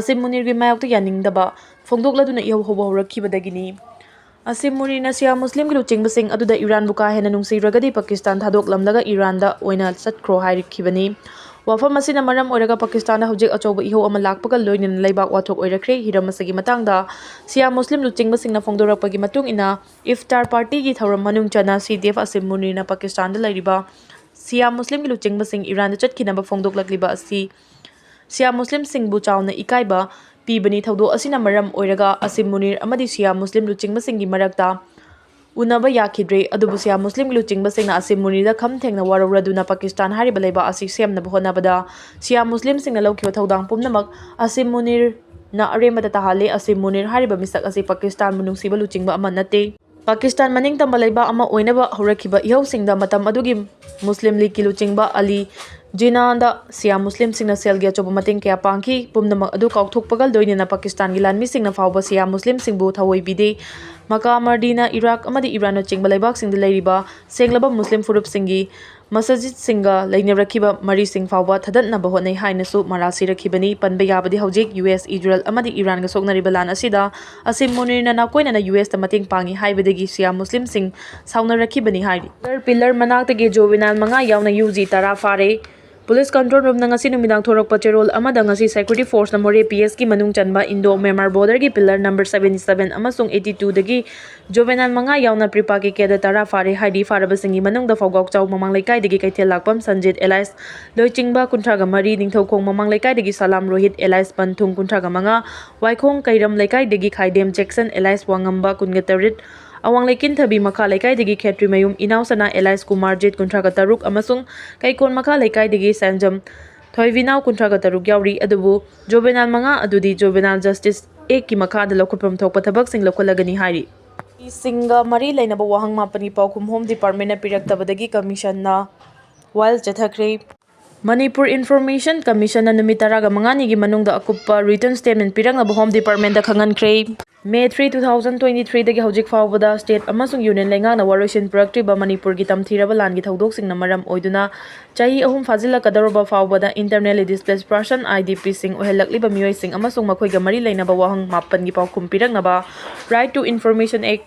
ꯑꯁꯤꯝ ꯃꯨꯅꯤꯔꯒꯤ ꯃꯥꯌꯣꯛꯇ ꯌꯥꯅꯤꯡꯗꯕ ꯐꯣꯡꯗꯣꯛꯂꯗꯨꯅ ꯏꯍꯧ ꯍꯧꯕ ꯍꯧꯔꯛꯈꯤꯕꯗꯒꯤꯅꯤ꯫ ꯑꯁꯤꯝ ꯃꯨꯅꯤꯔꯅ ꯁꯤꯌꯥ ꯃꯨꯁꯂꯤꯝꯒꯤ ꯂꯨꯆꯤꯡꯕꯁꯤꯡ ꯑꯗꯨꯗ ꯏꯔꯥꯟꯕꯨ ꯀꯥ ꯍꯦꯟꯅ ꯅꯨꯡꯁꯤꯔꯒꯗꯤ ꯄꯥꯀꯤꯁꯇꯥꯟ ꯊꯥꯗꯣꯛꯂꯝꯂꯒ ꯏꯔꯥꯟꯗ ꯑꯣꯏꯅ ꯆꯠꯈ꯭ꯔꯣ ꯍꯥꯏꯔꯛꯈꯤꯕꯅꯤ꯫ ꯋꯥꯐꯝ ꯑꯁꯤꯅ ꯃꯔꯝ ꯑꯣꯏꯔꯒ ꯄꯥꯀꯤꯁꯇꯥꯟꯗ ꯍꯧꯖꯤꯛ ꯑꯆꯧꯕ ꯏꯍꯧ ꯑꯃ ꯂꯥꯛꯄꯒ ꯂꯣꯏꯅꯅ ꯂꯩꯕꯥꯛ ꯋꯥꯊꯣꯛ ꯑꯣꯏꯔꯛꯈ꯭ꯔꯦ꯫ ꯍꯤꯔꯝ ꯑꯁꯤꯒꯤ ꯃꯇꯥꯡꯗ ꯁꯤꯌꯥ ꯃꯨꯁꯂꯤꯝ ꯂꯨꯆꯤꯡꯕꯁꯤꯡꯅ ꯐꯣꯡꯗꯣꯔꯛꯄꯒꯤ ꯃꯇꯨꯡ ꯏꯟꯅ, ꯏꯐꯇꯥꯔ party ꯒꯤ ꯊꯧꯔꯝ ꯃꯅꯨꯡ ꯆꯟꯅ ꯁꯤ ꯗꯤ ꯑꯦꯐ ꯑꯁꯤꯝ ꯃꯨꯅꯤꯔꯅ ꯄꯥꯀꯤꯁꯇꯥꯟꯗ ꯂꯩꯔꯤꯕ ꯁꯤꯌꯥ ꯃꯨꯁꯂꯤꯝꯒꯤ ꯂꯨꯆꯤꯡꯕꯁꯤꯡ ꯏꯔꯥꯟꯗ ꯆꯠꯈꯤꯅꯕ ꯐꯣꯡꯗꯣꯛꯂꯛꯂꯤꯕ ꯑꯁꯤ ꯁꯤꯌꯥ ꯃꯨꯁꯂꯤꯝꯁꯤꯡꯕꯨ ꯆꯥꯎꯅ ꯏꯀꯥꯏꯕ ꯄꯤꯕꯅꯤ꯫ ꯊꯧꯗꯣꯛ ꯑꯁꯤꯅ ꯃꯔꯝ ꯑꯣꯏꯔꯒ ꯑꯁꯤꯝ ꯃꯨꯅꯤꯔ ꯑꯃꯗꯤ ꯁꯤꯌꯥ ꯃꯨꯁꯂꯤꯝ ꯂꯨꯆꯤꯡꯕꯁꯤꯡꯒꯤ ꯃꯔꯛꯇ ꯎꯅꯕ ꯌꯥꯈꯤꯗ꯭ꯔꯦ꯫ ꯑꯗꯨꯕꯨ ꯁꯤꯌꯥ ꯃꯨꯁꯂꯤꯝꯒꯤ ꯂꯨꯆꯤꯡꯕꯁꯤꯡꯅ ꯑꯁꯤꯝ ꯃꯨꯅꯤꯔꯗ ꯈꯝ ꯊꯦꯡꯅ ꯋꯥꯔꯧꯔꯗꯨꯅ ꯄꯥꯀꯤꯁꯇꯥꯟ ꯍꯥꯏꯔꯤꯕ ꯂꯩꯕꯥꯛ ꯑꯁꯤ ꯁꯦꯝꯅꯕ ꯍꯣꯠꯅꯕꯗ ꯁꯤꯌꯥ ꯃꯨꯁꯂꯤꯝꯁꯤꯡꯅ ꯂꯧꯈꯤꯕ ꯊꯧꯗꯥꯡ ꯄꯨꯝꯅꯃꯛ ꯑꯁꯤꯝ ꯃꯨꯅꯤꯔꯅ ꯑꯔꯦꯝꯕꯗ ꯇꯥꯍꯜꯂꯦ꯫ ꯑꯁꯤꯝ ꯃꯨꯅꯤꯔ ꯍꯥꯏꯔꯤꯕ ꯃꯤꯁꯛ ꯑꯁꯤ ꯄꯥꯀꯤꯁꯇꯥꯟꯕꯨ ꯅꯨꯡꯁꯤꯕ ꯂꯨꯆꯤꯡꯕ ꯑꯃ ꯅꯠꯇꯦ꯫ ꯄꯥꯀꯤꯁꯇꯥꯟ ꯃꯅꯤꯡꯇꯝꯕ ꯂꯩꯕꯥꯛ ꯑꯃ ꯑꯣꯏꯅꯕ ꯍꯧꯔꯛꯈꯤꯕ ꯏꯍꯧꯁꯤꯡꯗ ꯃꯇꯝ ꯑꯗꯨꯒꯤ ꯃꯨꯁꯂꯤꯝ ꯂꯤꯒꯀꯤ ꯂꯨꯆꯤꯡꯕ ꯑꯂꯤ ꯖꯤꯅꯥꯗ ꯁꯤꯌꯥ ꯃꯨꯁꯂꯤꯝꯁꯤꯡꯅ ꯁꯦꯜꯒꯤ ꯑꯆꯧꯕ ꯃꯇꯦꯡ ꯀꯌꯥ ꯄꯥꯡꯈꯤ꯫ ꯄꯨꯝꯅꯃꯛ ꯑꯗꯨ ꯀꯥꯎꯊꯣꯛꯄꯒ ꯂꯣꯏꯅꯅ ꯄꯥꯀꯤꯁꯇꯥꯟꯒꯤ ꯂꯥꯟꯃꯤꯁꯤꯡꯅ ꯐꯥꯎꯕ ꯁꯤꯌꯥ ꯃꯨꯁꯂꯤꯝꯁꯤꯡꯕꯨ ꯊꯑꯣꯏꯕꯤꯗꯦ꯫ ꯃꯀꯥ ꯃꯔꯗꯤꯅ ꯏꯔꯥꯛ ꯑꯃꯗꯤ ꯏꯔꯥꯟꯅꯆꯤꯡꯕ ꯂꯩꯕꯥꯛꯁꯤꯡꯗ ꯂꯩꯔꯤꯕ ꯁꯦꯡꯂꯕ ꯃꯨꯁꯂꯤꯝ ꯐꯨꯔꯨꯞꯁꯤꯡꯒꯤ ꯃꯁꯖꯤꯗꯁꯤꯡꯒ ꯂꯩꯅꯔꯛꯈꯤꯕ ꯃꯔꯤꯁꯤꯡ ꯐꯥꯎꯕ ꯊꯗꯠꯅꯕ ꯍꯣꯠꯅꯩ ꯍꯥꯏꯅꯁꯨ ꯃꯔꯥ ꯁꯤꯔꯛꯈꯤꯕꯅꯤ꯫ ꯄꯟꯕ ꯌꯥꯕꯗꯤ ꯍꯧꯖꯤꯛ ꯌꯨ ꯑꯦꯁ, ꯏꯖꯔꯦꯜ ꯑꯃꯗꯤ ꯏꯔꯥꯟꯒ ꯁꯣꯛꯅꯔꯤꯕ ꯂꯥꯟ ꯑꯁꯤꯗ ꯑꯁꯤꯝ ꯃꯨꯅꯤꯔꯅ ꯅꯥꯀꯣꯏꯅꯅ ꯌꯨ ꯑꯦꯁꯇ ꯃꯇꯦꯡ ꯄꯥꯡꯉꯤ ꯍꯥꯏꯕꯗꯒꯤ ꯁꯤꯌꯥ ꯃꯨꯁꯂꯤꯝꯁꯤꯡ ꯁꯥꯎꯅꯔꯛꯈꯤꯕꯅꯤ ꯍꯥꯏꯔꯤ꯫ ꯄꯤꯂꯔ ꯃꯅꯥꯛꯇꯒꯤ ꯖꯨꯕꯦꯅꯥꯏꯜ ꯃꯉꯥ ꯌꯥꯎꯅ ꯌꯨ ꯖꯤ ꯇꯔꯥ ꯐꯥꯔꯦ꯫ ꯄꯨꯂꯤꯁ ꯀꯟꯇ꯭ꯔꯣꯜ ꯔꯨꯝꯅ ꯉꯁꯤ ꯅꯨꯃꯤꯗꯥꯡ ꯊꯣꯔꯛꯄ ꯆꯦꯔꯣꯜ ꯑꯃꯗ ꯉꯁꯤ ꯁꯦꯀ꯭ꯌꯨꯔꯤꯇꯤ ꯐꯣꯔꯁꯅ ꯃꯣꯔꯦ ꯄꯤ ꯑꯦꯁꯀꯤ ꯃꯅꯨꯡ ꯆꯟꯕ ꯏꯟꯗꯣ ꯃ꯭ꯌꯥꯟꯃꯥꯔ ꯕꯣꯔꯗꯔꯒꯤ ꯄꯤꯂꯔ ꯅꯝꯕꯔ ꯁꯕꯦꯟꯇꯤ ꯁꯕꯦꯟ ꯑꯃꯁꯨꯡ ꯑꯩꯠꯇꯤ ꯇꯨꯗꯒꯤ ꯖꯨꯕꯦꯅꯥꯏꯜ ꯃꯉꯥ ꯌꯥꯎꯅ ꯄ꯭ꯔꯤꯄꯥꯛꯀꯤ ꯀꯦꯗꯔ ꯇꯔꯥ ꯐꯥꯔꯦ ꯍꯥꯏꯔꯤ꯫ ꯐꯥꯔꯕꯁꯤꯡꯒꯤ ꯃꯅꯨꯡꯗ ꯐꯥꯎꯒꯥꯎꯆꯥꯎ ꯃꯃꯥꯡ ꯂꯩꯀꯥꯏꯗꯒꯤ ꯀꯩꯊꯦꯜ ꯂꯥꯛꯄꯝ ꯁꯟꯖꯤꯠ ꯑꯦꯂꯥꯏꯁ ꯂꯣꯏꯆꯤꯡꯕ ꯀꯨꯟꯊ꯭ꯔꯥꯒ ꯃꯔꯤ, ꯅꯤꯡꯊꯧꯈꯣꯡ ꯃꯃꯥꯡ ꯂꯩꯀꯥꯏꯗꯒꯤ ꯁꯂꯥꯝ ꯔꯣꯍꯤꯠ ꯑꯦꯂꯥꯏꯁ ꯄꯟꯊꯨꯡ ꯀꯨꯟꯊ꯭ꯔꯥꯒ ꯃꯉꯥ, ꯋꯥꯏꯈꯣꯡ ꯀꯩꯔꯝ ꯂꯩꯀꯥꯏꯗꯒꯤ ꯈꯥꯏꯗꯦꯝ ꯖꯦꯛꯁꯟ ꯑꯦꯂꯥꯏꯁ ꯋꯥꯉꯝꯕ ꯀꯨꯟꯒ ꯇꯔꯦꯠ, ꯑꯋꯥꯡ ꯂꯩꯀꯤꯟꯊꯕꯤ ꯃꯈꯥ ꯂꯩꯀꯥꯏꯗꯒꯤ ꯈꯦꯇ꯭ꯔꯤꯃꯌꯨꯝ ꯏꯅꯥꯎꯁꯅꯥ ꯑꯦꯂꯥꯏꯁ ꯀꯨꯃꯥꯔꯖꯤꯠ ꯀꯨꯟꯊ꯭ꯔꯥꯒ ꯇꯔꯨꯛ ꯑꯃꯁꯨꯡ ꯀꯩꯀꯣꯟ ꯃꯈꯥ ꯂꯩꯀꯥꯏꯗꯒꯤ ꯁꯦꯟꯖꯝ ꯊꯣꯏꯕꯤꯅꯥꯎ ꯀꯨꯟꯊ꯭ꯔꯥꯒ ꯇꯔꯨꯛ ꯌꯥꯎꯔꯤ꯫ ꯑꯗꯨꯕꯨ ꯖꯨꯕꯦꯅꯥꯏꯜ ꯃꯉꯥ ꯑꯗꯨꯗꯤ ꯖꯨꯕꯦꯅꯥꯏꯜ ꯖꯁꯇꯤꯁ ꯑꯦꯛꯀꯤ ꯃꯈꯥꯗ ꯂꯧꯈꯠꯐꯝ ꯊꯣꯛꯄ ꯊꯕꯛꯁꯤꯡ ꯂꯧꯈꯠꯂꯒꯅꯤ ꯍꯥꯏꯔꯤ꯫ ꯁꯤꯡꯒ ꯃꯔꯤ ꯂꯩꯅꯕ ꯋꯥꯍꯪ ꯃꯥꯄꯟꯒꯤ ꯄꯥꯎꯈꯨꯝ ꯍꯣꯝ ꯗꯤꯄꯥꯔꯠꯃꯦꯟꯅ ꯄꯤꯔꯛꯇꯕꯗꯒꯤ ꯀꯃꯤꯁꯟꯅ ꯋꯥꯌꯦꯜ ꯆꯠꯊꯈ꯭ꯔꯦ꯫ ꯃꯅꯤꯄꯨꯔ ꯏꯟꯐꯣꯔꯃꯦꯁꯟ ꯀꯃꯤꯁꯟꯅ ꯅꯨꯃꯤꯠ ꯇꯔꯥꯒ ꯃꯉꯥꯅꯤꯒꯤ ꯃꯅꯨꯡꯗ ꯑꯀꯨꯞꯄ ꯔꯤꯇꯟ ꯁ꯭ꯇꯦꯠꯃꯦꯟ ꯄꯤꯔꯛꯅꯕ ꯍꯣꯝ ꯗꯤꯄꯥꯔꯠꯃꯦꯟꯗ ꯈꯪꯍꯟꯈ꯭ꯔꯦ꯫ May three, two thousand twenty ꯊ꯭ꯔꯤꯗꯒꯤ ꯍꯧꯖꯤꯛ ꯐꯥꯎꯕꯗ ꯁ꯭ꯇꯦꯠ ꯑꯃꯁꯨꯡ ꯌꯨꯅꯤꯌꯟ ꯂꯩꯉꯥꯛꯅ ꯋꯥꯔꯣꯏꯁꯤꯟ ꯄꯨꯔꯛꯇ꯭ꯔꯤꯕ ꯃꯅꯤꯄꯨꯔꯒꯤ ꯇꯝꯊꯤꯔꯕ ꯂꯥꯟꯒꯤ ꯊꯧꯗꯣꯛꯁꯤꯡꯅ ꯃꯔꯝ ꯑꯣꯏꯗꯨꯅ ꯆꯍꯤ ꯑꯍꯨꯝ ꯐꯥꯖꯤꯜꯂꯛꯀꯗꯧꯔꯕ ꯐꯥꯎꯕꯗ internally displaced person, I D Pꯁꯤꯡ ꯑꯣꯏꯍꯜꯂꯛꯂꯤꯕ ꯃꯤꯑꯣꯏꯁꯤꯡ ꯑꯃꯁꯨꯡ ꯃꯈꯣꯏꯒ ꯃꯔꯤ ꯂꯩꯅꯕ ꯋꯥꯍꯪ ꯃꯥꯄꯟꯒꯤ ꯄꯥꯎꯈꯨꯝ ꯄꯤꯔꯛꯅꯕ Right to Information Act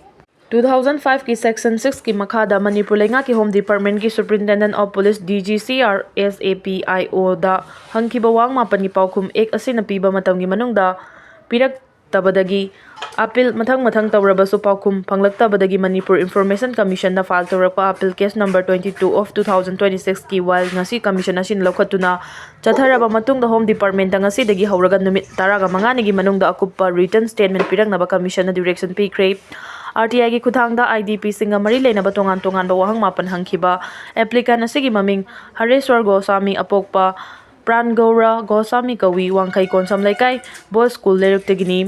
two thousand fiveꯀꯤ section sixꯀꯤ ꯃꯈꯥꯗ ꯃꯅꯤꯄꯨꯔ ꯂꯩꯉꯥꯛꯀꯤ Home Departmentꯀꯤ Superintendent of Police, D G C R, S A P I O ꯗ ꯍꯪꯈꯤꯕ ꯋꯥꯍꯪ ꯃꯥꯄꯟꯒꯤ ꯄꯥꯎꯈꯨꯝ Act ꯑꯁꯤꯅ ꯄꯤꯕ ꯃꯇꯝꯒꯤ ꯃꯅꯨꯡꯗ ꯄꯤꯔꯛꯇꯕꯗꯒꯤ ꯑꯄꯤꯜ ꯃꯊꯪ ꯃꯊꯪ ꯇꯧꯔꯕꯁꯨ ꯄꯥꯎꯈꯨꯝ ꯐꯪꯂꯛꯇꯕꯗꯒꯤ ꯃꯅꯤꯄꯨꯔ ꯏꯟꯐꯣꯔꯃꯦꯁꯟ ꯀꯃꯤꯁꯟꯗ file ꯇꯧꯔꯛꯄ appeal case number twenty two of two thousand twenty sixꯀꯤ ꯋꯥꯌꯦꯜ ꯉꯁꯤ ꯀꯃꯤꯁꯟ ꯑꯁꯤꯅ ꯂꯧꯈꯠꯇꯨꯅ ꯆꯠꯊꯔꯕ ꯃꯇꯨꯡꯗ Home Departmentꯇ ꯉꯁꯤꯗꯒꯤ ꯍꯧꯔꯒ ꯅꯨꯃꯤꯠ ꯇꯔꯥꯒ ꯃꯉꯥꯅꯤꯒꯤ ꯃꯅꯨꯡꯗ ꯑꯀꯨꯞꯄ ꯔꯤꯇꯟ ꯁ꯭ꯇꯦꯠꯃꯦꯟ ꯄꯤꯔꯛꯅꯕ ꯀꯃꯤꯁꯟꯅ ꯗꯤꯔꯦꯛꯁꯟ ꯄꯤꯈ꯭ꯔꯦ꯫ ꯑꯥꯔ ꯇꯤ ꯑꯥꯏꯒꯤ ꯈꯨꯠꯊꯥꯡꯗ ꯑꯥꯏ ꯗꯤ ꯄꯤꯁꯤꯡꯒ ꯃꯔꯤ ꯂꯩꯅꯕ ꯇꯣꯉꯥꯟ ꯇꯣꯉꯥꯟꯕ ꯋꯥꯍꯪ ꯃꯥꯄꯟ ꯍꯪꯈꯤꯕ ꯑꯦꯄ꯭ꯂꯤꯀꯦꯟ ꯑꯁꯤꯒꯤ ꯃꯃꯤꯡ ꯍꯔꯦꯁ꯭ꯋꯔ ꯒꯣꯁꯥꯃꯤ, ꯑꯄꯣꯛꯄ ꯄ꯭ꯔꯥꯟꯒꯧꯔ ꯒꯣꯁꯥꯃꯤ ꯀꯧꯏ, ꯋꯥꯡꯈꯩ ꯀꯣꯟꯁꯝ ꯂꯩꯀꯥꯏ ꯕꯣꯏꯁ ꯁ꯭ꯀꯨꯜ ꯂꯩꯔꯛꯇꯒꯤꯅꯤ꯫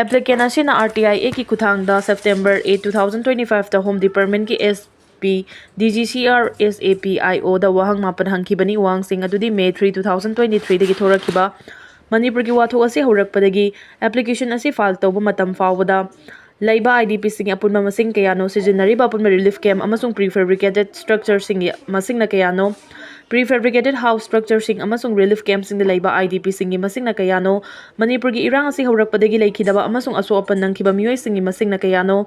ꯑꯦꯄ꯭ꯂꯤꯀꯦꯟ ꯑꯁꯤꯅ ꯑꯥꯔ ꯇꯤ ꯑꯥꯏ ꯑꯦꯛꯀꯤ ꯈꯨꯠꯊꯥꯡꯗ September eight, two thousand twenty fiveꯇ ꯍꯣꯝ ꯗꯤꯄꯥꯔꯠꯃꯦꯟꯠꯀꯤ S P, D G C R S A P I ꯑꯣꯗ ꯋꯥꯍꯪ ꯃꯥꯄꯟ ꯍꯪꯈꯤꯕꯅꯤ꯫ ꯋꯥꯍꯪꯁꯤꯡ ꯑꯗꯨꯗꯤ ꯃꯦ three, two thousand twenty threeꯗꯒꯤ ꯊꯣꯔꯛꯈꯤꯕ ꯃꯅꯤꯄꯨꯔꯒꯤ ꯋꯥꯊꯣꯛ ꯑꯁꯤ ꯍꯧꯔꯛꯄꯗꯒꯤ ꯑꯦꯄ꯭ꯂꯤꯀꯦꯁꯟ ꯑꯁꯤ ꯐꯥꯏꯜ ꯇꯧꯕ ꯃꯇꯝ ꯐꯥꯎꯕꯗ ꯂꯩꯕ ꯑꯥꯏ ꯗꯤ ꯄꯤꯁꯤꯡꯒꯤ ꯑꯄꯨꯟꯕ ꯃꯁꯤꯡ ꯀꯌꯥꯅꯣ? ꯁꯤꯖꯤꯟꯅꯔꯤꯕ ꯑꯄꯨꯟꯕ ꯔꯤꯂꯤꯐ ꯀꯦꯝꯞ ꯑꯃꯁꯨꯡ ꯄ꯭ꯔꯤ ꯐꯦꯕ꯭ꯔꯤꯀꯦꯇꯦꯗ ꯁ꯭ꯇ꯭ꯔꯛꯆꯔꯁꯤꯡꯒꯤ ꯃꯁꯤꯡꯅ ꯀꯌꯥꯅꯣ? ꯄ꯭ꯔꯤ ꯐꯦꯕ꯭ꯔꯤꯀꯦꯇꯦꯗ ꯍꯥꯎꯁ ꯁ꯭ꯇ꯭ꯔꯛꯆꯔꯁꯤꯡ ꯑꯃꯁꯨꯡ ꯔꯤꯂꯤꯐ ꯀꯦꯝꯞꯁꯤꯡꯗ ꯂꯩꯕ ꯑꯥꯏ ꯗꯤ ꯄꯤꯁꯤꯡꯒꯤ ꯃꯁꯤꯡꯅ ꯀꯌꯥꯅꯣ? ꯃꯅꯤꯄꯨꯔꯒꯤ ꯏꯔꯥꯡ ꯑꯁꯤ ꯍꯧꯔꯛꯄꯗꯒꯤ ꯂꯩꯈꯤꯗꯕ ꯑꯃꯁꯨꯡ ꯑꯁꯣꯛ ꯑꯄꯟ ꯅꯪꯈꯤꯕ ꯃꯤꯑꯣꯏꯁꯤꯡꯒꯤ ꯃꯁꯤꯡꯅ ꯀꯌꯥꯅꯣ?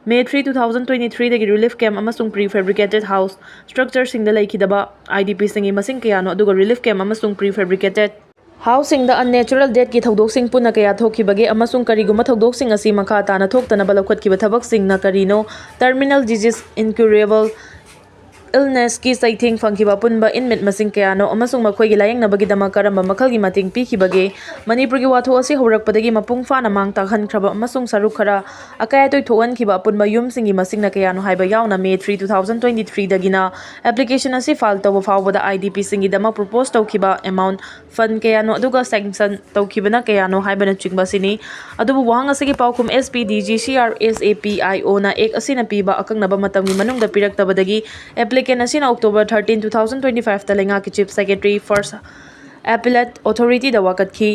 May three, two thousand twenty threeꯗꯒꯤ ꯔꯤꯂꯤꯐ ꯀꯦꯝꯞ ꯑꯃꯁꯨꯡ ꯄ꯭ꯔꯤ ꯐꯦꯕ꯭ꯔꯤꯀꯦꯇꯦꯗ ꯍꯥꯎꯁ ꯁ꯭ꯇ꯭ꯔꯛꯆꯔꯁꯤꯡꯗ ꯂꯩꯈꯤꯗꯕ ꯑꯥꯏ ꯗꯤ ꯄꯤꯁꯤꯡꯒꯤ ꯃꯁꯤꯡ ꯀꯌꯥꯅꯣ? ꯑꯗꯨꯒ ꯔꯤꯂꯤꯐ ꯀꯦꯝꯞ ꯑꯃꯁꯨꯡ ꯄ꯭ꯔꯤ ꯐꯦꯕ꯭ꯔꯤꯀꯦꯇꯦꯗ ꯍꯥꯎꯁꯁꯤꯡꯗ ꯑꯟꯅꯦꯆꯔꯦꯜ ꯗꯦꯠꯀꯤ ꯊꯧꯗꯣꯛꯁꯤꯡ ꯄꯨꯟꯅ ꯀꯌꯥ ꯊꯣꯛꯈꯤꯕꯒꯦ ꯑꯃꯁꯨꯡ ꯀꯔꯤꯒꯨꯝꯕ ꯊꯧꯗꯣꯛꯁꯤꯡ ꯑꯁꯤ ꯃꯈꯥ ꯇꯥꯅ ꯊꯣꯛꯇꯅꯕ ꯂꯧꯈꯠꯈꯤꯕ ꯊꯕꯛꯁꯤꯡꯅ ꯀꯔꯤꯅꯣ? ꯇꯔꯃꯤꯅꯦꯜ ꯗꯤꯖꯤꯖ, ꯏꯟꯀ꯭ꯌꯨꯔꯦꯕꯜ ꯏꯜꯅꯦꯁꯀꯤ ꯆꯩꯊꯦꯡ ꯐꯪꯈꯤꯕ ꯑꯄꯨꯟꯕ ꯏꯟꯃꯦꯠ ꯃꯁꯤꯡ ꯀꯌꯥꯅꯣ ꯑꯃꯁꯨꯡ ꯃꯈꯣꯏꯒꯤ ꯂꯥꯌꯦꯡꯅꯕꯒꯤꯗꯃꯛ ꯀꯔꯝꯕ ꯃꯈꯜꯒꯤ ꯃꯇꯦꯡ ꯄꯤꯈꯤꯕꯒꯦ? ꯃꯅꯤꯄꯨꯔꯒꯤ ꯋꯥꯊꯣꯛ ꯑꯁꯤ ꯍꯧꯔꯛꯄꯗꯒꯤ ꯃꯄꯨꯡ ꯐꯥꯅ ꯃꯥꯡ ꯇꯥꯛꯍꯟꯈ꯭ꯔꯕ ꯑꯃꯁꯨꯡ ꯁꯔꯨꯛ ꯈꯔ ꯑꯀꯥꯏ ꯑꯇꯣꯏ ꯊꯣꯛꯍꯟꯈꯤꯕ ꯑꯄꯨꯟꯕ ꯌꯨꯝꯁꯤꯡꯒꯤ ꯃꯁꯤꯡꯅ ꯀꯌꯥꯅꯣ ꯍꯥꯏꯕ ꯌꯥꯎꯅ May three, two thousand twenty threeꯗꯒꯤꯅ ꯑꯦꯄ꯭ꯂꯤꯀꯦꯁꯟ ꯑꯁꯤ ꯐꯥꯏꯜ ꯇꯧꯕ ꯐꯥꯎꯕꯗ ꯑꯥꯏ ꯗꯤ ꯄꯤꯁꯤꯡꯒꯤꯗꯃꯛ ꯄ꯭ꯔꯣꯄꯣꯁ ꯇꯧꯈꯤꯕ ꯑꯦꯃꯥꯎꯟꯠ, ꯐꯟꯗ ꯀꯌꯥꯅꯣ ꯑꯗꯨꯒ ꯁꯦꯡꯁꯟ ꯇꯧꯈꯤꯕꯅ ꯀꯌꯥꯅꯣ ꯍꯥꯏꯕꯅꯆꯤꯡꯕ ꯑꯁꯤꯅꯤ꯫ ꯑꯗꯨꯕꯨ ꯋꯥꯍꯪ ꯑꯁꯤꯒꯤ ꯄꯥꯎꯈꯨꯝ ꯑꯦꯁ P, D G C R S A P ꯑꯥꯏ ꯑꯣꯅ ꯑꯦꯛ ꯑꯁꯤꯅ ꯄꯤꯕ ꯑꯀꯛꯅꯕ ꯃꯇꯝꯒꯤ ꯃꯅꯨꯡꯗ ꯄꯤꯔꯛꯇꯕꯗꯒꯤ ꯑꯦꯄ꯭ꯂꯤꯀꯦꯟ ꯑꯁꯤꯅ October thirteen, two thousand twenty fiveꯇ ꯂꯩꯉꯥꯛꯀꯤ ꯆꯤꯐ ꯁꯦꯀ꯭ꯔꯦꯇꯔꯤ, ꯐꯥꯔꯁ ꯑꯦꯄꯤꯂꯦꯠ ꯑꯣꯊꯣꯔꯤꯇꯤꯗ ꯋꯥꯀꯠꯈꯤ꯫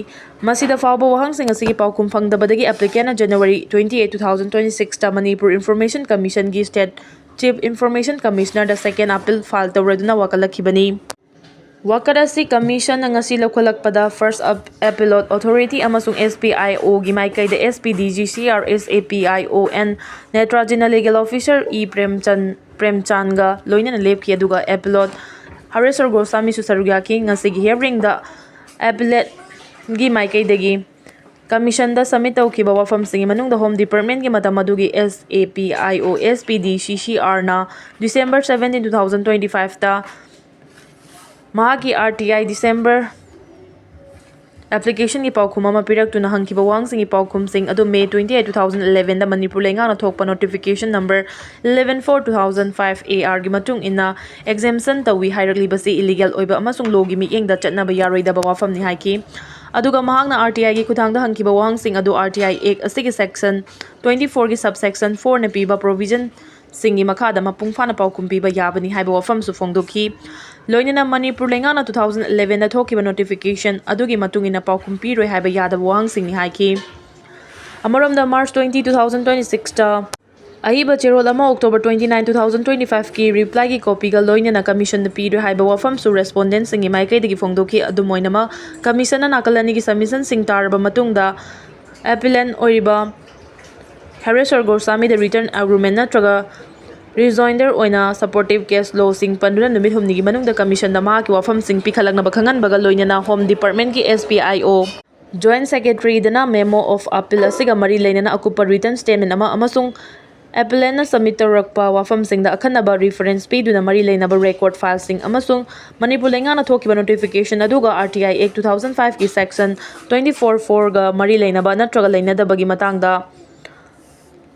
ꯃꯁꯤꯗ ꯐꯥꯎꯕ ꯋꯥꯍꯪꯁꯤꯡ ꯑꯁꯤꯒꯤ ꯄꯥꯎꯈꯨꯝ ꯐꯪꯗꯕꯗꯒꯤ ꯑꯦꯄ꯭ꯂꯤꯀꯦꯟꯅ January twenty eight, two thousand twenty sixꯇ ꯃꯅꯤꯄꯨꯔ ꯏꯟꯐꯣꯔꯃꯦꯁꯟ ꯀꯃꯤꯁꯟꯒꯤ ꯁ꯭ꯇꯦꯠ ꯆꯤꯐ ꯏꯟꯐꯣꯔꯃꯦꯁꯟ ꯀꯃꯤꯁꯅꯔꯗ ꯁꯦꯀꯦꯟ ꯑꯄꯤꯜ ꯐꯥꯏꯜ ꯇꯧꯔꯗꯨꯅ ꯋꯥꯀꯠꯂꯛꯈꯤꯕꯅꯤ꯫ ꯋꯥꯀꯠ ꯑꯁꯤ ꯀꯃꯤꯁꯟꯅ ꯉꯁꯤ ꯂꯧꯈꯠꯂꯛꯄꯗ ꯐꯥꯔꯁ ꯑꯦꯄꯤꯂꯦꯠ ꯑꯣꯊꯣꯔꯤꯇꯤ ꯑꯃꯁꯨꯡ ꯑꯦꯁ ꯄꯤ ꯑꯥꯏ ꯑꯣꯒꯤ ꯃꯥꯏꯀꯩꯗ ꯑꯦꯁ P, D G C R S A P I O N ꯅꯦꯇ꯭ꯔꯥꯖꯤꯅ ꯂꯤꯒꯦꯜ ꯑꯣꯐꯤꯁꯥꯔ ꯏ ꯄ꯭ꯔꯦꯝꯆꯟ, ꯄ꯭ꯔꯦꯝꯆꯥꯟꯒ ꯂꯣꯏꯅꯅ ꯂꯦꯞꯈꯤ, ꯑꯗꯨꯒ ꯑꯦꯄꯤꯂꯦꯠ ꯍꯔꯦꯁ꯭ꯋꯔ ꯒꯣꯁꯥꯃꯤꯁꯨ ꯁꯔꯨꯛ ꯌꯥꯈꯤ꯫ ꯉꯁꯤꯒꯤ ꯍꯤꯌꯥꯔꯤꯡꯗ ꯑꯦꯄꯤꯂꯦꯠꯒꯤ ꯃꯥꯏꯀꯩꯗꯒꯤ ꯀꯃꯤꯁꯟꯗ ꯁꯕꯃꯤꯠ ꯇꯧꯈꯤꯕ ꯋꯥꯐꯝꯁꯤꯡꯒꯤ ꯃꯅꯨꯡꯗ ꯍꯣꯝ ꯗꯤꯄꯥꯔꯠꯃꯦꯟꯒꯤ ꯃꯇꯝ ꯑꯗꯨꯒꯤ ꯑꯦꯁ ꯑꯦ ꯄꯤ ꯑꯥꯏ ꯑꯣ, ꯑꯦꯁ ꯄꯤ, ꯗꯤ ꯖꯤ ꯁꯤ ꯑꯥꯔꯅ December seventeen, two thousand twenty fiveꯇ ꯃꯍꯥꯛꯀꯤ ꯑꯥꯔ ꯇꯤ ꯑꯥꯏ December ꯑꯦꯄ꯭ꯂꯤꯀꯦꯁꯟꯒꯤ ꯄꯥꯎꯈꯨꯝ ꯑꯃ ꯄꯤꯔꯛꯇꯨꯅ ꯍꯪꯈꯤꯕ ꯋꯥꯍꯪꯁꯤꯡꯒꯤ ꯄꯥꯎꯈꯨꯝꯁꯤꯡ ꯑꯗꯨ May twenty eight, two thousand eleven ꯗ ꯃꯅꯤꯄꯨꯔ ꯂꯩꯉꯥꯛꯅ ꯊꯣꯛꯄ notification number eleven four two thousand five A R ꯒꯤ ꯃꯇꯨꯡ ꯏꯟꯅ exemption ꯇꯧꯏ ꯍꯥꯏꯔꯛꯂꯤꯕꯁꯤ illegal ꯑꯣꯏꯕ ꯑꯃꯁꯨꯡ lawꯒꯤ ꯃꯤꯠꯌꯦꯡꯗ ꯆꯠꯅꯕ ꯌꯥꯔꯣꯏꯗꯕ ꯋꯥꯐꯝꯅꯤ ꯍꯥꯏꯈꯤ꯫ ꯑꯗꯨꯒ ꯃꯍꯥꯛꯅ R T I ꯒꯤ ꯈꯨꯠꯊꯥꯡꯗ ꯍꯪꯈꯤꯕ ꯋꯥꯍꯪꯁꯤꯡ ꯑꯗꯨ R T I Act ꯑꯁꯤꯒꯤ section twenty four ꯒꯤ subsection four ꯅ ꯄꯤꯕ provision ꯁꯤꯡꯒꯤ ꯃꯈꯥꯗ ꯃꯄꯨꯡ ꯐꯥꯅ ꯄꯥꯎꯈꯨꯝ ꯄꯤꯕ ꯌꯥꯕꯅꯤ ꯍꯥꯏꯕ ꯋꯥꯐꯝꯁꯨ ꯐꯣꯡꯗꯣꯛꯈꯤ꯫ ꯂꯣꯏꯅꯅ ꯃꯅꯤꯄꯨꯔ ꯂꯩꯉꯥꯛꯅ two thousand eleven ꯗ ꯊꯣꯛꯈꯤꯕ notification ꯑꯗꯨꯒꯤ ꯃꯇꯨꯡ ꯏꯟꯅ ꯄꯥꯎꯈꯨꯝ ꯄꯤꯔꯣꯏ ꯍꯥꯏꯕ ꯌꯥꯗꯕ ꯋꯥꯍꯪꯁꯤꯡꯅꯤ ꯍꯥꯏꯈꯤ꯫ ꯑꯃꯔꯣꯝꯗ, March twenty, two thousand twenty six ꯇ ꯑꯏꯕ ꯆꯦꯔꯣꯜ ꯑꯃ October twenty nine, two thousand twenty five ꯀꯤ reply ꯒꯤ copy ꯒ ꯂꯣꯏꯅꯅ commission ꯗ ꯄꯤꯔꯣꯏ ꯍꯥꯏꯕ ꯋꯥꯐꯝꯁꯨ respondent ꯁꯤꯡꯒꯤ ꯃꯥꯏꯀꯩꯗꯒꯤ ꯐꯣꯡꯗꯣꯛꯈꯤ꯫ ꯑꯗꯨꯝ ꯑꯣꯏꯅꯃꯛ, commission ꯅ ꯅꯥꯀꯜ ꯑꯅꯤꯒꯤ submission ꯁꯤꯡ ꯇꯥꯔꯕ ꯃꯇꯨꯡꯗ, appellant ꯑꯣꯏꯔꯤꯕ ꯍꯔꯦꯁ꯭ꯋꯔ ꯒꯣꯁ꯭ꯋꯥꯃꯤꯗ written agreement ꯅꯠꯇ꯭ꯔꯒ rejoinder ꯑꯣꯏꯅ supportive case law ꯁꯤꯡ ꯄꯟꯗꯨꯅ ꯅꯨꯃꯤꯠ ꯍꯨꯝꯅꯤꯒꯤ ꯃꯅꯨꯡꯗ commission ꯗ ꯃꯍꯥꯛꯀꯤ ꯋꯥꯐꯝꯁꯤꯡ ꯄꯤꯈꯠꯂꯛꯅꯕ ꯈꯪꯍꯟꯕꯒ ꯂꯣꯏꯅꯅ Home Department ꯀꯤ S P I O Joint Secretary ꯗꯅ memo of appeal ꯑꯁꯤꯒ ꯃꯔꯤ ꯂꯩꯅꯅ ꯑꯀꯨꯞꯄ written statement ꯑꯃ ꯑꯃꯁꯨꯡ appellant ꯅ submit ꯇꯧꯔꯛꯄ ꯋꯥꯐꯝꯁꯤꯡꯗ ꯑꯈꯟꯅꯕ reference ꯄꯤꯗꯨꯅ ꯃꯔꯤ ꯂꯩꯅꯕ record file ꯁꯤꯡ ꯑꯃꯁꯨꯡ ꯃꯅꯤꯄꯨꯔ ꯂꯩꯉꯥꯛꯅ ꯊꯣꯛꯈꯤꯕ notification ꯑꯗꯨꯒ R T I Act two thousand five ꯀꯤ section twenty four four ꯒ ꯃꯔꯤ ꯂꯩꯅꯕ ꯅꯠꯇ꯭ꯔꯒ ꯂꯩꯅꯗꯕꯒꯤ ꯃꯇꯥꯡꯗ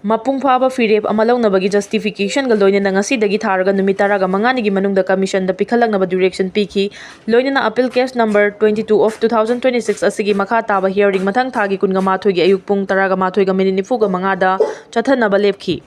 ꯃꯄꯨꯡ ꯐꯥꯕ ꯐꯤꯔꯦꯞ ꯑꯃ ꯂꯧꯅꯕꯒꯤ justification ꯒ ꯂꯣꯏꯅꯅ ꯉꯁꯤꯗꯒꯤ ꯊꯥꯔꯒ ꯅꯨꯃꯤꯠ ꯇꯔꯥꯃꯉꯥꯅꯤꯒꯤ ꯃꯅꯨꯡꯗ commission ꯗ ꯄꯤꯈꯠꯂꯛꯅꯕ direction ꯄꯤꯈꯤ꯫ ꯂꯣꯏꯅꯅ appeal case number twenty two of two thousand twenty six ꯑꯁꯤꯒꯤ ꯃꯈꯥ ꯇꯥꯕ hearing ꯃꯊꯪ ꯊꯥꯒꯤ ꯀꯨꯟꯃꯥꯊꯣꯏꯒꯤ ꯑꯌꯨꯛ ꯄꯨꯡ ꯇꯔꯥꯃꯥꯊꯣꯏꯒ minute ꯅꯤꯐꯨꯃꯉꯥꯗ ꯆꯠꯊꯅꯕ ꯂꯦꯞꯈꯤ꯫